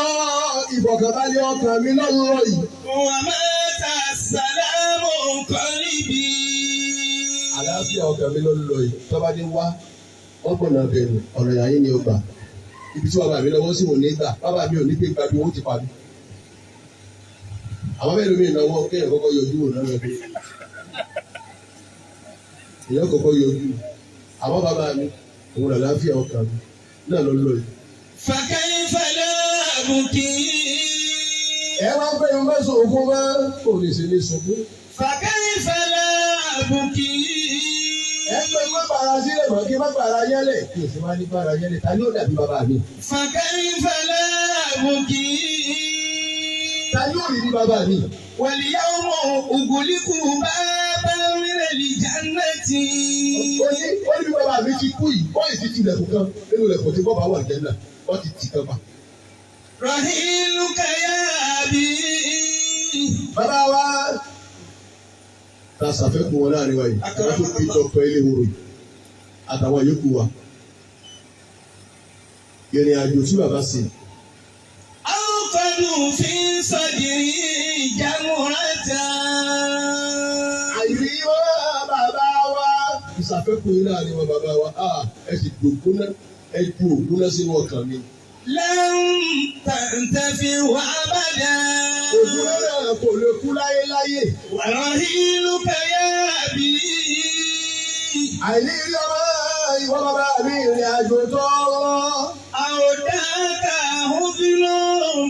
ìfọ̀kànbalẹ̀ ọkàn mi lọ lọ yìí. ومات السلام قلبي. Àlàáfíà ọkàn mi ló lọ yìí tọ́ba ní wá wọ́n gbọ̀nà bẹ̀rù ọ̀nà ìyá yín ni ó gbà. Ibi tí bàbá mi lọ́wọ́ sí òní gbà bàbá mi ò ní pé gbàgbé owó ti pa mí. Àwọn bẹ́ẹ̀ ló mi ìnáwó kéèyàn kọ́kọ́ yọjú wò náà lọ́dún. Èèyàn kọ́kọ́ yọjú. Àwọn bàbá mi òun làlàáfíà ọkàn mi náà ló lọ yìí. فكيف لا أبكي. Ẹ wá pé mo fẹ́ sọ̀rọ̀ fún bá kò lè ṣe ní sunkún. فكيف لا أبكي. Ẹ pé má bàrà sílẹ̀ mọ́ kí má bàrà yẹ́lẹ̀ kí èsì má ní bàrà yẹ́lẹ̀ ta ni ó dàbí bàbá mi. فكيف لا أبكي. Ta ni ó rí ní bàbá mi. واليوم أغلق بابا من الجنة. Ó ní bàbá mi ti kú yìí wọ́n yìí ti ti ilẹ̀kùn kan nínú ilẹ̀kùn tí bọ́ba wà jẹ́ náà wọ́n ti tì kan pa. رحيلك يا أبي. Bàbá wa ta ṣàfẹ́kù wọn láàrin wa yìí àwọn tó fi dọ́kọ̀ ilé wòrò yìí àtàwọn yòókù wa. Ìrìn àjò tí bàbá ṣe أوقد في صدري جمرة. ṣàfẹ́kù yín láàrin wọn bàbá wa. Ẹ sì dògún náà, ẹ ju ògún náà sínú ọkàn mi. لن تنتفع أبدا. Ògún náà kò lè kú láyéláyé. ورحيلك يا أبي. Àìní rí ọmọ ìwọ bàbá mi ìrìn àjò tọrọ. أوداك حزن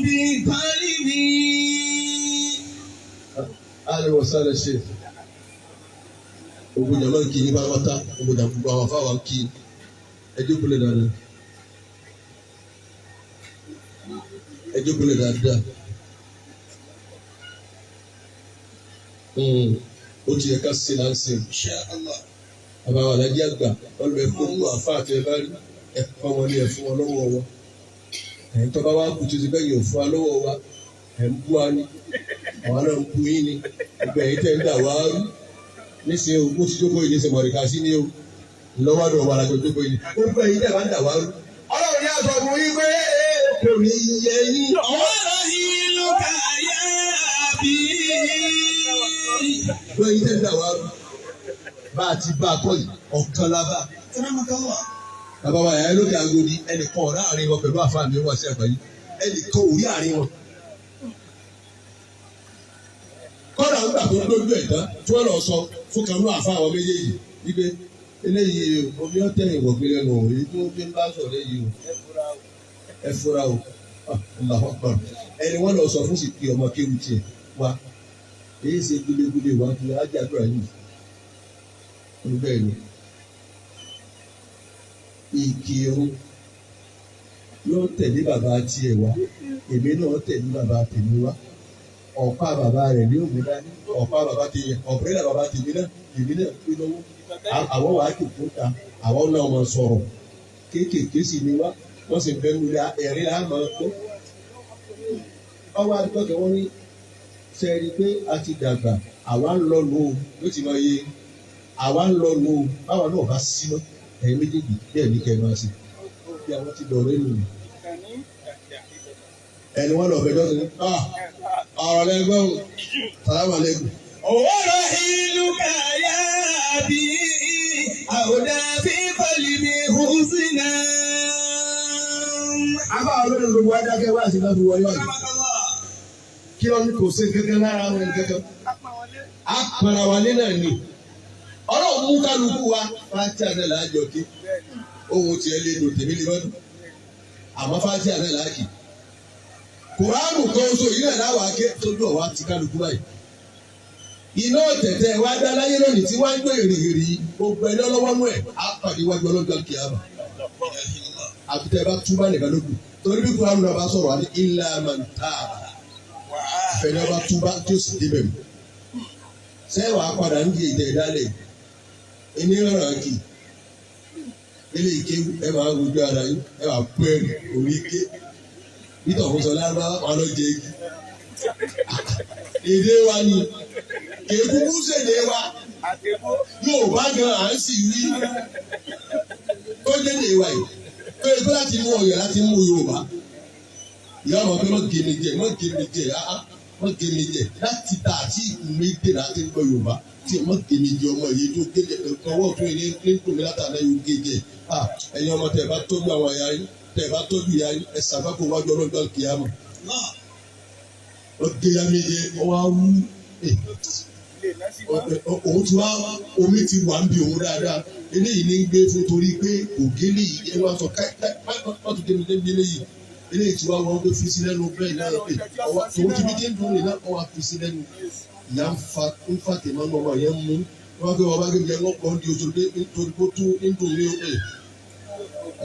في قلبي. Àlewọ̀ sálẹ̀ ṣe. Ogun jàmbá ń kí ní pátápátá, ogun jàmbá gbogbo àwọn afáwà ń kí. Ẹ jókòó lè dáadáa. Ẹ jókòó lè dáadáa. Ó ti yẹ ká ṣe là ń ṣe. Bàbá wa alájí àgbà, wọ́n lọ ẹ̀kọ́ mú àfa àti ẹ̀ bá rí ẹ̀kọ́ wọn ní ẹ̀fún wọn lọ́wọ́ wọn. Ẹ̀yin tó bá wá kù tó ti bẹ́yìn òfin wa lọ́wọ́ wa, ẹ̀ ń bú wa ni, àwa náà ń bú yín ni, gbogbo ẹ̀yin tẹ̀ ń dà wá rú. Níṣẹ́ o, mo ti jókòó yìí níṣẹ́ mọ̀rìkà sí ni o, lọ́wọ́dọ̀ wà lájọ jókòó yìí. Gbogbo ẹ̀yin tẹ̀ bá ń dà wá rú. Ọlọ́run ní àtọ̀ fún yín pé kò ní yẹ yín. ورحيلك يا أبي. Gbogbo ẹ̀yin tẹ̀ ń dà wá rú. Bá a ti bá a kọ́ yìí, ọ̀kan la bá. Bàbá wa yàrá lókè Agodi, ẹnìkan ọ̀rá àárín wọn pẹ̀lú àfáà mi wá sí àgbáyé, ẹnìkan ò rí àárín wọn. Kọ́dà ń gbà tó dójú ẹ̀ tán tí wọ́n lọ sọ fún kanú àfáà àwọn méjèèjì wípé eléyìí omi ọ̀tẹ̀ ìwọ̀gbìn lẹ́nu o, èyí tó ń bá sọ̀rọ̀ yìí o, ẹ fura o. Allahu Akbar. Ẹni wọ́n lọ sọ fún sì pé ọmọ kéwu tiẹ̀ wá èyí ṣe gúlégúlé wá kí ájàdúrà yìí bẹ́ẹ̀ ni ìkírun yóò tẹ̀lé bàbá tiẹ̀ wá, èmi náà tẹ̀lé bàbá tèmi wá, ọ̀pá bàbá rẹ̀ ní òmù dání, ọ̀pá bàbá tèmi, ọ̀bẹ̀rẹ̀ bàbá tèmi náà, èmi náà pé lọ́wọ́. Àwọn wàá jòkó ta, àwọn náà máa sọ̀rọ̀ kéékèèké sì ni wá, wọ́n sì bẹ́ẹ̀ lórí ẹ̀rí là máa gbọ́. Ọwọ́ adúgbò wọn ní sẹ́ẹ̀rí pé a ti dàgbà, àwa ń lọ lò ó ló ti máa yé àwa ń lọ lò ó, báwa náà bá sí mọ́ ẹ̀yin méjèèjì bẹ́ẹ̀ ní kẹ́ ẹ máa ṣe bí àwọn ti dọ̀rọ̀ èlò ni. Ẹni wọn lọ fẹjọ́ sí ní ọ̀rọ̀ lẹ́gbọ́n sàlámù aláìkùm. ورحيلك يا أبي أودى في قلبي حزنا. Àbá olórí gbogbo wa dákẹ́ wá sí lọ́dún wọlé wáyé. Kí ló ní kò sí kankan lára wọn kankan. A pẹ̀rẹ̀ wa lé náà ni. Ọlọ́run mú kálukú wa fátíà náà láàjọ kí. Ohun tiẹ̀ lè lò tèmi lè mọ́dún. Àmọ́ fátíà náà láàkì. Kùránù kan oṣù yìí náà láwàá ké tójú ọ̀wá ti kálukú báyìí. Iná tẹ̀tẹ̀ wá dá láyé lónìí tí wá ń gbé èrìgèrì gbogbo ẹni ọlọ́wọ́ nú ẹ̀ á pàdé iwájú ọlọ́jọ́ kìámà. Àfi tẹ́ ẹ bá túbà nìkan ló kù. Torí bí Kùránù náà bá sọ̀rọ̀ àní illa man taaba. Àfẹ́ni ọba túbà tí ó sì débẹ̀ mọ́. Sẹ́wàá padà ń di ìtẹ̀ ìdálẹ̀. Ẹni ràn kì. Ilé ìkéwú ẹ máa wojú ara yín, ẹ máa pẹ́ẹ́rì orí ké. Nítorí òun sọ lárúbáwá wọn lọ jẹ igi. Èdè wa ni kèékúkú ṣèdè wa. Yorùbá gan à ń sì rí tó dédé wa yìí. Tó yẹ kó láti mú Ọ̀yọ́ láti mú Yorùbá. Ìyá ọmọ pé wọ́n gé mi jẹ, wọ́n gé mi jẹ, áá wọ́n gé mi jẹ. Láti ta àti ìmédè láti gbọ́ Yorùbá tí wọ́n gé mi jẹ ọmọ yìí tó gé jẹ ọwọ́ tó yẹ ní tòmí látàná yóò gé jẹ. Ẹ̀yin ọmọ tẹ̀ bá tọ́jú àwọn ẹ̀yà yín, tẹ̀ bá tọ́jú ìyá yín, ẹ̀ sàbákò wájú ọlọ́jọ́ kìámà. Wọ́n gé ya mi jẹ, wọ́n wá wú. Òun ti wá omi ti wà ń bi òun dáadáa. Eléyìí ní ń gbé fún torí pé ògélé yìí ẹ wá sọ káì káì wọ́n tún gé mi débi eléyìí. Eléyìí tí wá wọ́n gbé fi sí lẹ́nu bẹ́ẹ̀ náà pé ọwọ́ tòun ti fi dé dùn ní náà wọ́n á fi sí lẹ́nu. Ìyá ń fa ń fa tèmọ́ ní ọmọ yẹn mú. Wọ́n á fi wọ́n bá gbé jẹ wọ́n kọ́ di oṣù pé nítorí kó tún ń dùn mí ó.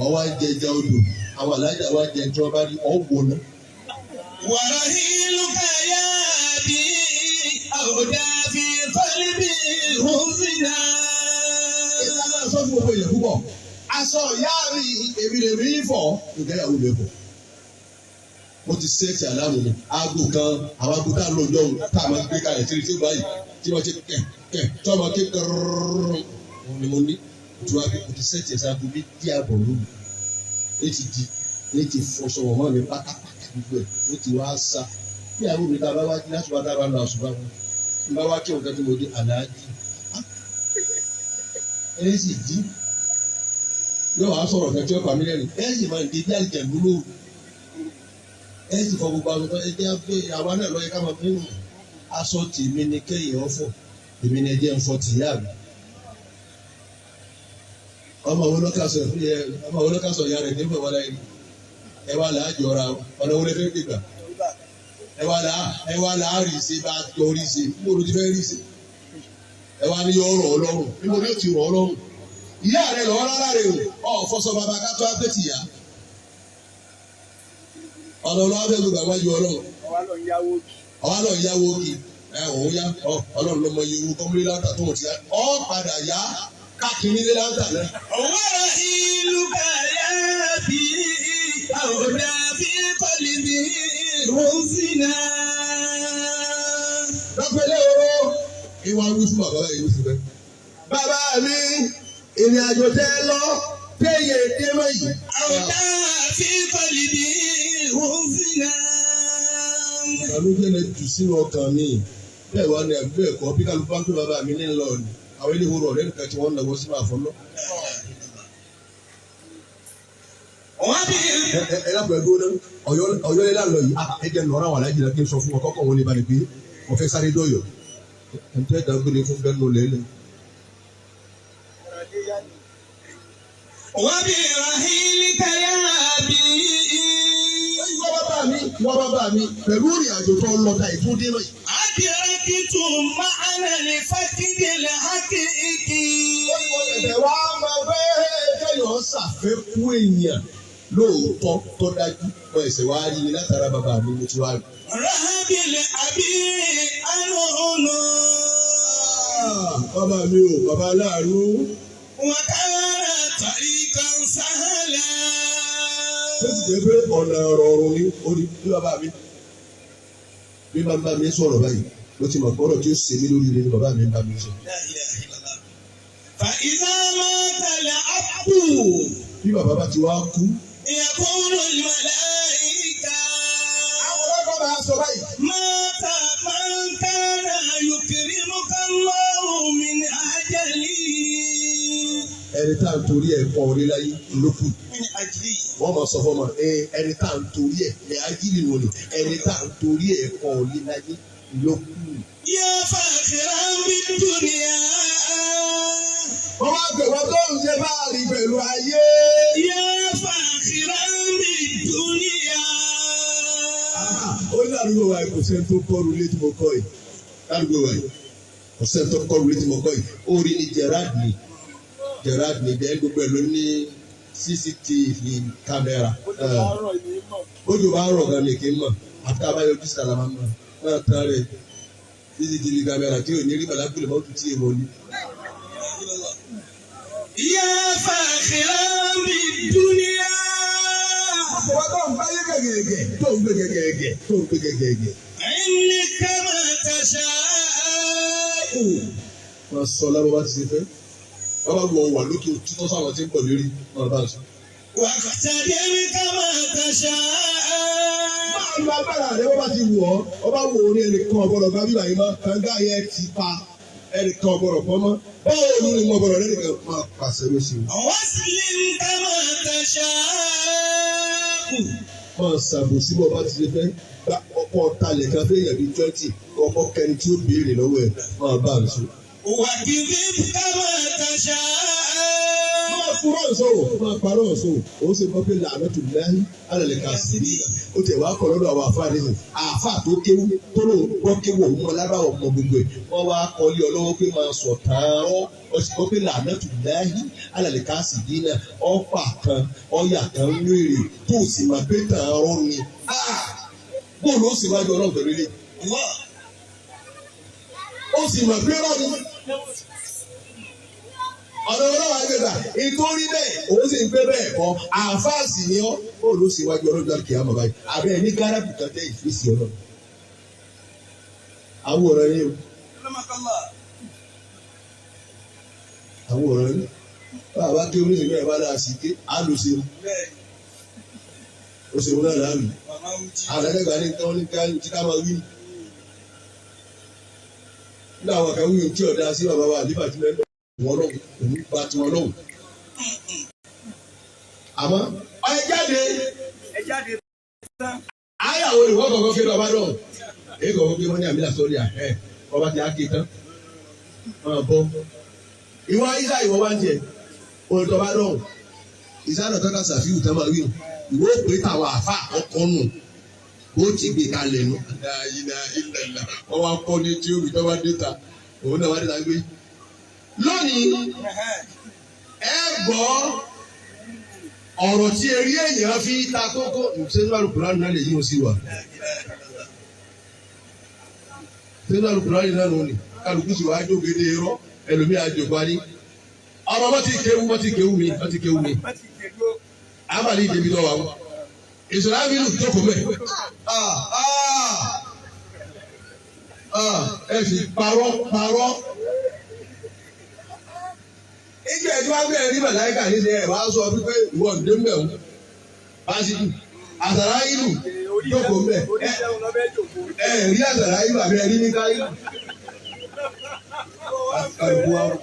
Ọwọ́ á jẹ ẹja odò, àwọn alájà wa jẹ tí wọ́n bá rí ọ̀wọ́ náà. ورحيلك يا أبي أودى في قلبي حزنا. Ìlànà sọ fún gbogbo èèyàn púpọ̀. Aṣọ ìyá mi èmi lè rí fọ̀, ìgbéyàwó mi fọ̀. Mo ti sẹ́ẹ̀tì àlámù mi. Aago kan, àwọn aago tá a lò jọ̀hún tá a máa gbé kalẹ̀ tí tí ó báyìí tí wọ́n ti kẹ̀ kẹ̀ tí wọ́n máa ké kẹ́rọ́rọ́rọ́ ni mo ní. Ìtura bí mo ti sẹ́ẹ̀tì ẹ̀sẹ̀ aago méjì àbọ̀ lóru. Ní ti di ní ti fọṣọ wọ̀ mọ́ mi pátápátá gbogbo ẹ̀ ní ti wá sá. Bí àwọn mi ta bá wá láti wá dábàá lọ àṣùbà wọn. N bá wá kí òun kẹ́tí mo dé àlàájì. Ẹ sì jí, yóò wá sọ̀rọ̀ kan tí ó pa mí lẹ́rìn. Ẹ sì máa ń di bí àlìjẹ̀lú lóru. Ẹ sì fọ gbogbo aṣọ. Ẹ jẹ́ pé àwa náà lọ́yẹ ká máa fi hàn. Aṣọ tèmi ni kẹ́yìn ọ̀fọ̀, èmi ni ẹ jẹ́ ń fọ tìyá mi. Ọmọ wo ló ká sọ yẹ? Ọmọ wo ló ká sọ ìyá rẹ̀ nígbà wọn láyé? Ẹ wá là á jọra. Ọ̀nà wo lè fẹ́ gbégbà? Ẹ wá là á rí ṣe bá jọ rí ṣe. Níbo ló ti fẹ́ rí ṣe? Ẹ wá ní yọ ọ̀rọ̀ ọlọ́run. Níbo ni ó ti rọ̀ ọlọ́run? Ìyá rẹ lọ́wọ́ rárá rẹ o. Ọ̀ fọṣọ bàbá ká tó á pẹ́ tìyá. Ọ̀nà ọlọ́wọ́ fẹ́ gbégbà wájú Ọlọ́run? Ọwá lọ ń yáwó kì. Ọwọ́ lọ yáwó kì. Ẹ òun yá ọ. Ọlọ́run ló mọ iye owó kọ́múlé láǹtà tó wọ́n ti yá. Ọ padà yá káàkiri lé láǹtà náà. ورحيلك يا أبي أودع في قلبي حزنا. Lọ́pẹ́lẹ́ oró ìwà wí fún bàbá yìí fún bẹ́ẹ̀. Bàbá mi, ìrìn àjò tẹ́ ẹ lọ téye dé mọ́ yìí. أودع في قلبي حزنا. Ìbànújẹ́ lẹ jù sínú ọkàn mi. Bẹ́ẹ̀ wá ní àbí bẹ́ẹ̀ kọ́, bí kálukú bá ń pè bàbá mi ní lọ ni àwọn ilé ìwòrò ọ̀rẹ́ nìkan tí wọ́n ń náwó sínú àfọlọ́. وبال Ẹ lápò ẹgbẹ́ náà, Ọ̀yọ́ lé lálọ́ yìí. Ẹ jẹ́ nọ̀ọ́rọ̀ àwọn aláìjìnà kí n sọ fún wọn kọ́kọ́ wọn lè balẹ̀ pé wọ́n fẹ́ sáré dọ̀yọ̀. Ẹ̀ ń tẹ́ dágbére fún bẹ́ẹ̀ nù lẹ́lẹ̀. Ọ̀rọ̀ dé yá ni. وبرحيلك يا أبي. Wọ́n bàbá mi pẹ̀lú ìrìn àjò tó ń lọ ta ìtúndé lọ yìí. أدركت معنى الفقد الحقيقي. Ẹ̀fẹ̀ wá máa fẹ́ kẹ́yọ̀ ṣàfẹ́kù èèyàn lóòótọ́ tó dájú. Wọ́n ẹ̀sẹ̀ wá rí mi látara bàbá mi, mo ti wá rí. رهب الأبي أنون. Bàbá mi ò, bàbá aláàánú. وكان طريقا سهلا. Tó sì jẹ́ pé ọ̀nà ọ̀rọ̀ ni ó ní bí bàbá mi. Bí bàbá mi sọ̀rọ̀ báyìí, mo ti mọ̀ pé ọ̀rọ̀ tí ó ṣe mí lórí rẹ̀ ni bàbá mi ń bá mi sọ. لا إله إلا الله. فإذا مات الأب Bí bàbá bá ti wá kú. يقول الملائكة: Àwọn ọlọ́kọ̀ máa sọ báyìí. مات من كان يكرمك الله من أجله. Ẹni tá à ń torí ẹ̀ pọ̀ orí láyé ló kù. من أجله. Wọ́n máa sọ fún ọmọ ẹ, ẹni tá à ń torí ẹ̀ ní ajílì wò ni, ẹni tá à ń torí ẹ̀ pọ̀ orí láyé ló kù. يا فاخرا بالدنيا. Wọ́n wá pè wọ́n tó ń ṣe báàrí pẹ̀lú ayé. يا فاخرا بالدنيا. Ó ní àdúgbò wa yìí, kò sẹ́ni tó kọ́ru ilé tí mo kọ́ yìí. Ládùúgbò wa yìí, kò sẹ́ni tó kọ́ru ilé tí mo kọ́ yìí. Ó rí ní Gerard ní Gerard ní bẹ́ẹ̀, gbogbo ẹ̀ ló ní CCTV camera. Ó lè máa rọ̀ ní mọ̀. Bójú bá ń rọ̀ gan ni kì í mọ̀. Àti abáyọ bí sàlámà mọ̀ náà tán rẹ̀, CCTV camera tí ò ní rí bàlágbélé mọ́tò tí èèwọ̀ ni. يا فاخرا بالدنيا. Ọ̀pọ̀ tó ń báyé gẹ̀gẹ̀gẹ̀, tó ń gbé gẹ̀gẹ̀gẹ̀, tó ń gbé gẹ̀gẹ̀gẹ̀. املك ما تشاء. Wọ́n sọ lábọ́ bá ti ṣe fẹ́. Wọ́n bá wọ wà lókè títọ́ sáwọn tí ń pọ̀ lórí wọn bá ń sọ. واقتدر كما تشاء. Máa lo agbára rẹ bó bá ti wù ọ́. Ọ bá wù ọ́ ní ẹnìkan ọ̀gbọ́dọ̀ gba bíbá yìí mọ́. Kànga yẹn ti pa, ẹnìkan ọ̀gbọ́dọ̀ pọ́ mọ́. Báwo ni mo gbọ́dọ̀ lẹ́nìkan máa pàṣẹ ló ṣe. واسلم كما تشاء. Máa ṣàbòsí bó bá ti ṣe fẹ́. Gba ọkọ̀ talẹ̀ kan fẹ́ yẹ̀ bí 20, ọkọ̀ kẹni tí ó béèrè lọ́wọ́ ẹ̀, máa bá a sọ. وكذب كما تشاء. Máa kúrò ìṣòwò, máa parọ́ ìṣòwò. Ó sì mọ̀ pé làánà tó lẹ́yìn alẹ́ kà sí ní. Ó tẹ̀ wá kọ̀ lọ́dọ̀ àwọn àfáà nìyẹn. Àfáà tó kéwú tó lóun gbọ́ kéwú, òun mọ lábàá ọmọ gbogbo ẹ̀. Wọ́n wá kọ́lé ọlọ́wọ́ pé máa sọ̀ tààrọ́. Ó sì kọ́ pé làánà tó lẹ́yìn alẹ́ kà sí dínà. Ọ̀pá kan ọ̀yà kan ń wèrè tó sì máa pé tààrọ́ ni. Bóòlù ó sì wájú Ọlọ́run pẹ̀lú ilé. Ó sì mọ̀ pé rọ́ ni ọ̀nà ọlọ́wà gbẹ̀gbà ìtorí bẹ́ẹ̀, òun sì ń gbé bẹ́ẹ̀ kọ́. Àáfàá sì ni ọ́. Ó ló sì wájú ọlọ́jọ́ kìí àmọ̀ báyìí abẹ́ ní gáràbù kan tẹ́ ìfísì ọlọ́run. Àwòrán yìí o, àwòrán yìí bàbá kí oníṣègùn ẹ̀ bá dáa sí ké àlùsèwò òṣèlú náà láàlú àlẹ́lẹ́gbàá ní nǹkan ní ká tí ká máa wí. Nígbà àwọn kan wí tí ọ̀dà sí bàbá wa àlífà tí mẹ́lẹ̀. Wọn lọ́wọ́ òun gba tiwọn lọ́wọ́. Àmọ́ ẹ jáde. Ẹ jáde tán. Ayàwó ni wọ́n kọ̀ọ̀kan kí lọ́ba dọ̀. Èyí kọ̀ọ̀kan kí wọ́n ní àmì àsọ̀rí à ẹ̀ ọba ti á ké tán. Máa bọ́. Ìwọ Isa ìwọ wá ń jẹ. Olùtọ́ba dọ̀. Isa náà tọ́ka sàfihù tán máa wí. Ìwọ òpè táwọn àfa àkọ́kọ́ nù. Ó ti gbé kalẹ̀ nù. Ìlà ìlà ìlà. Wọ́n wá kọ́ ní tí ó wí tọ́ba dé ta. Òun náà wá dé ta gbé. Lónìí, ẹ gbọ́ ọ̀rọ̀ tí eré èèyàn fi ta kókó sínú àlùkùránì náà lè yí o sí wa. Sínú àlùkùránì náà lónìí kálukú sì wá jógede irọ́ ẹlòmíì àjòkó á ní. Ọmọ bá ti kéwú bá ti kéwú mi bá ti kéwú mi. Wọ́n ti dèrò. Àbàlí ìdèbí lọ wà wọ́n. Ìṣòro àbílù jókòó mẹ́. Ẹ sì parọ́ parọ́. Ìjọ ẹ̀dí wá bẹ̀rẹ̀ ní màláìkà ní ṣe ẹ̀ wá sọ wípé ìwọ ǹdé mbẹ̀ ń. Básídù, àsàrà ìlú jókòó mbẹ̀. Orí ìjẹun lọ bẹ́ẹ̀ jòkó. Ẹ rí àsàrà ìlú àbí ẹ rí ní káyọ̀.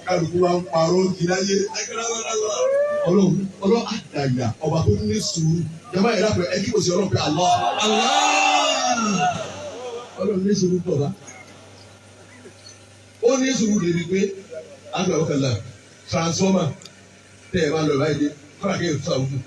Kálukú wa ń parọ́ kí láyé. Ọlọ́run ọlọ́run àdàyà ọba tó ní sùúrù. Jọba yẹn lápẹ̀ ẹ kí kò sí ọlọ́run pé Allah. Ọlọ́run ní sùúrù pọ̀ bá. Ó ní sùúrù débi pé àgbà ọ̀kànlá transformer tẹ́ ẹ bá lọ báyìí dé kọ́lá kí ẹ sọ àwùjọ.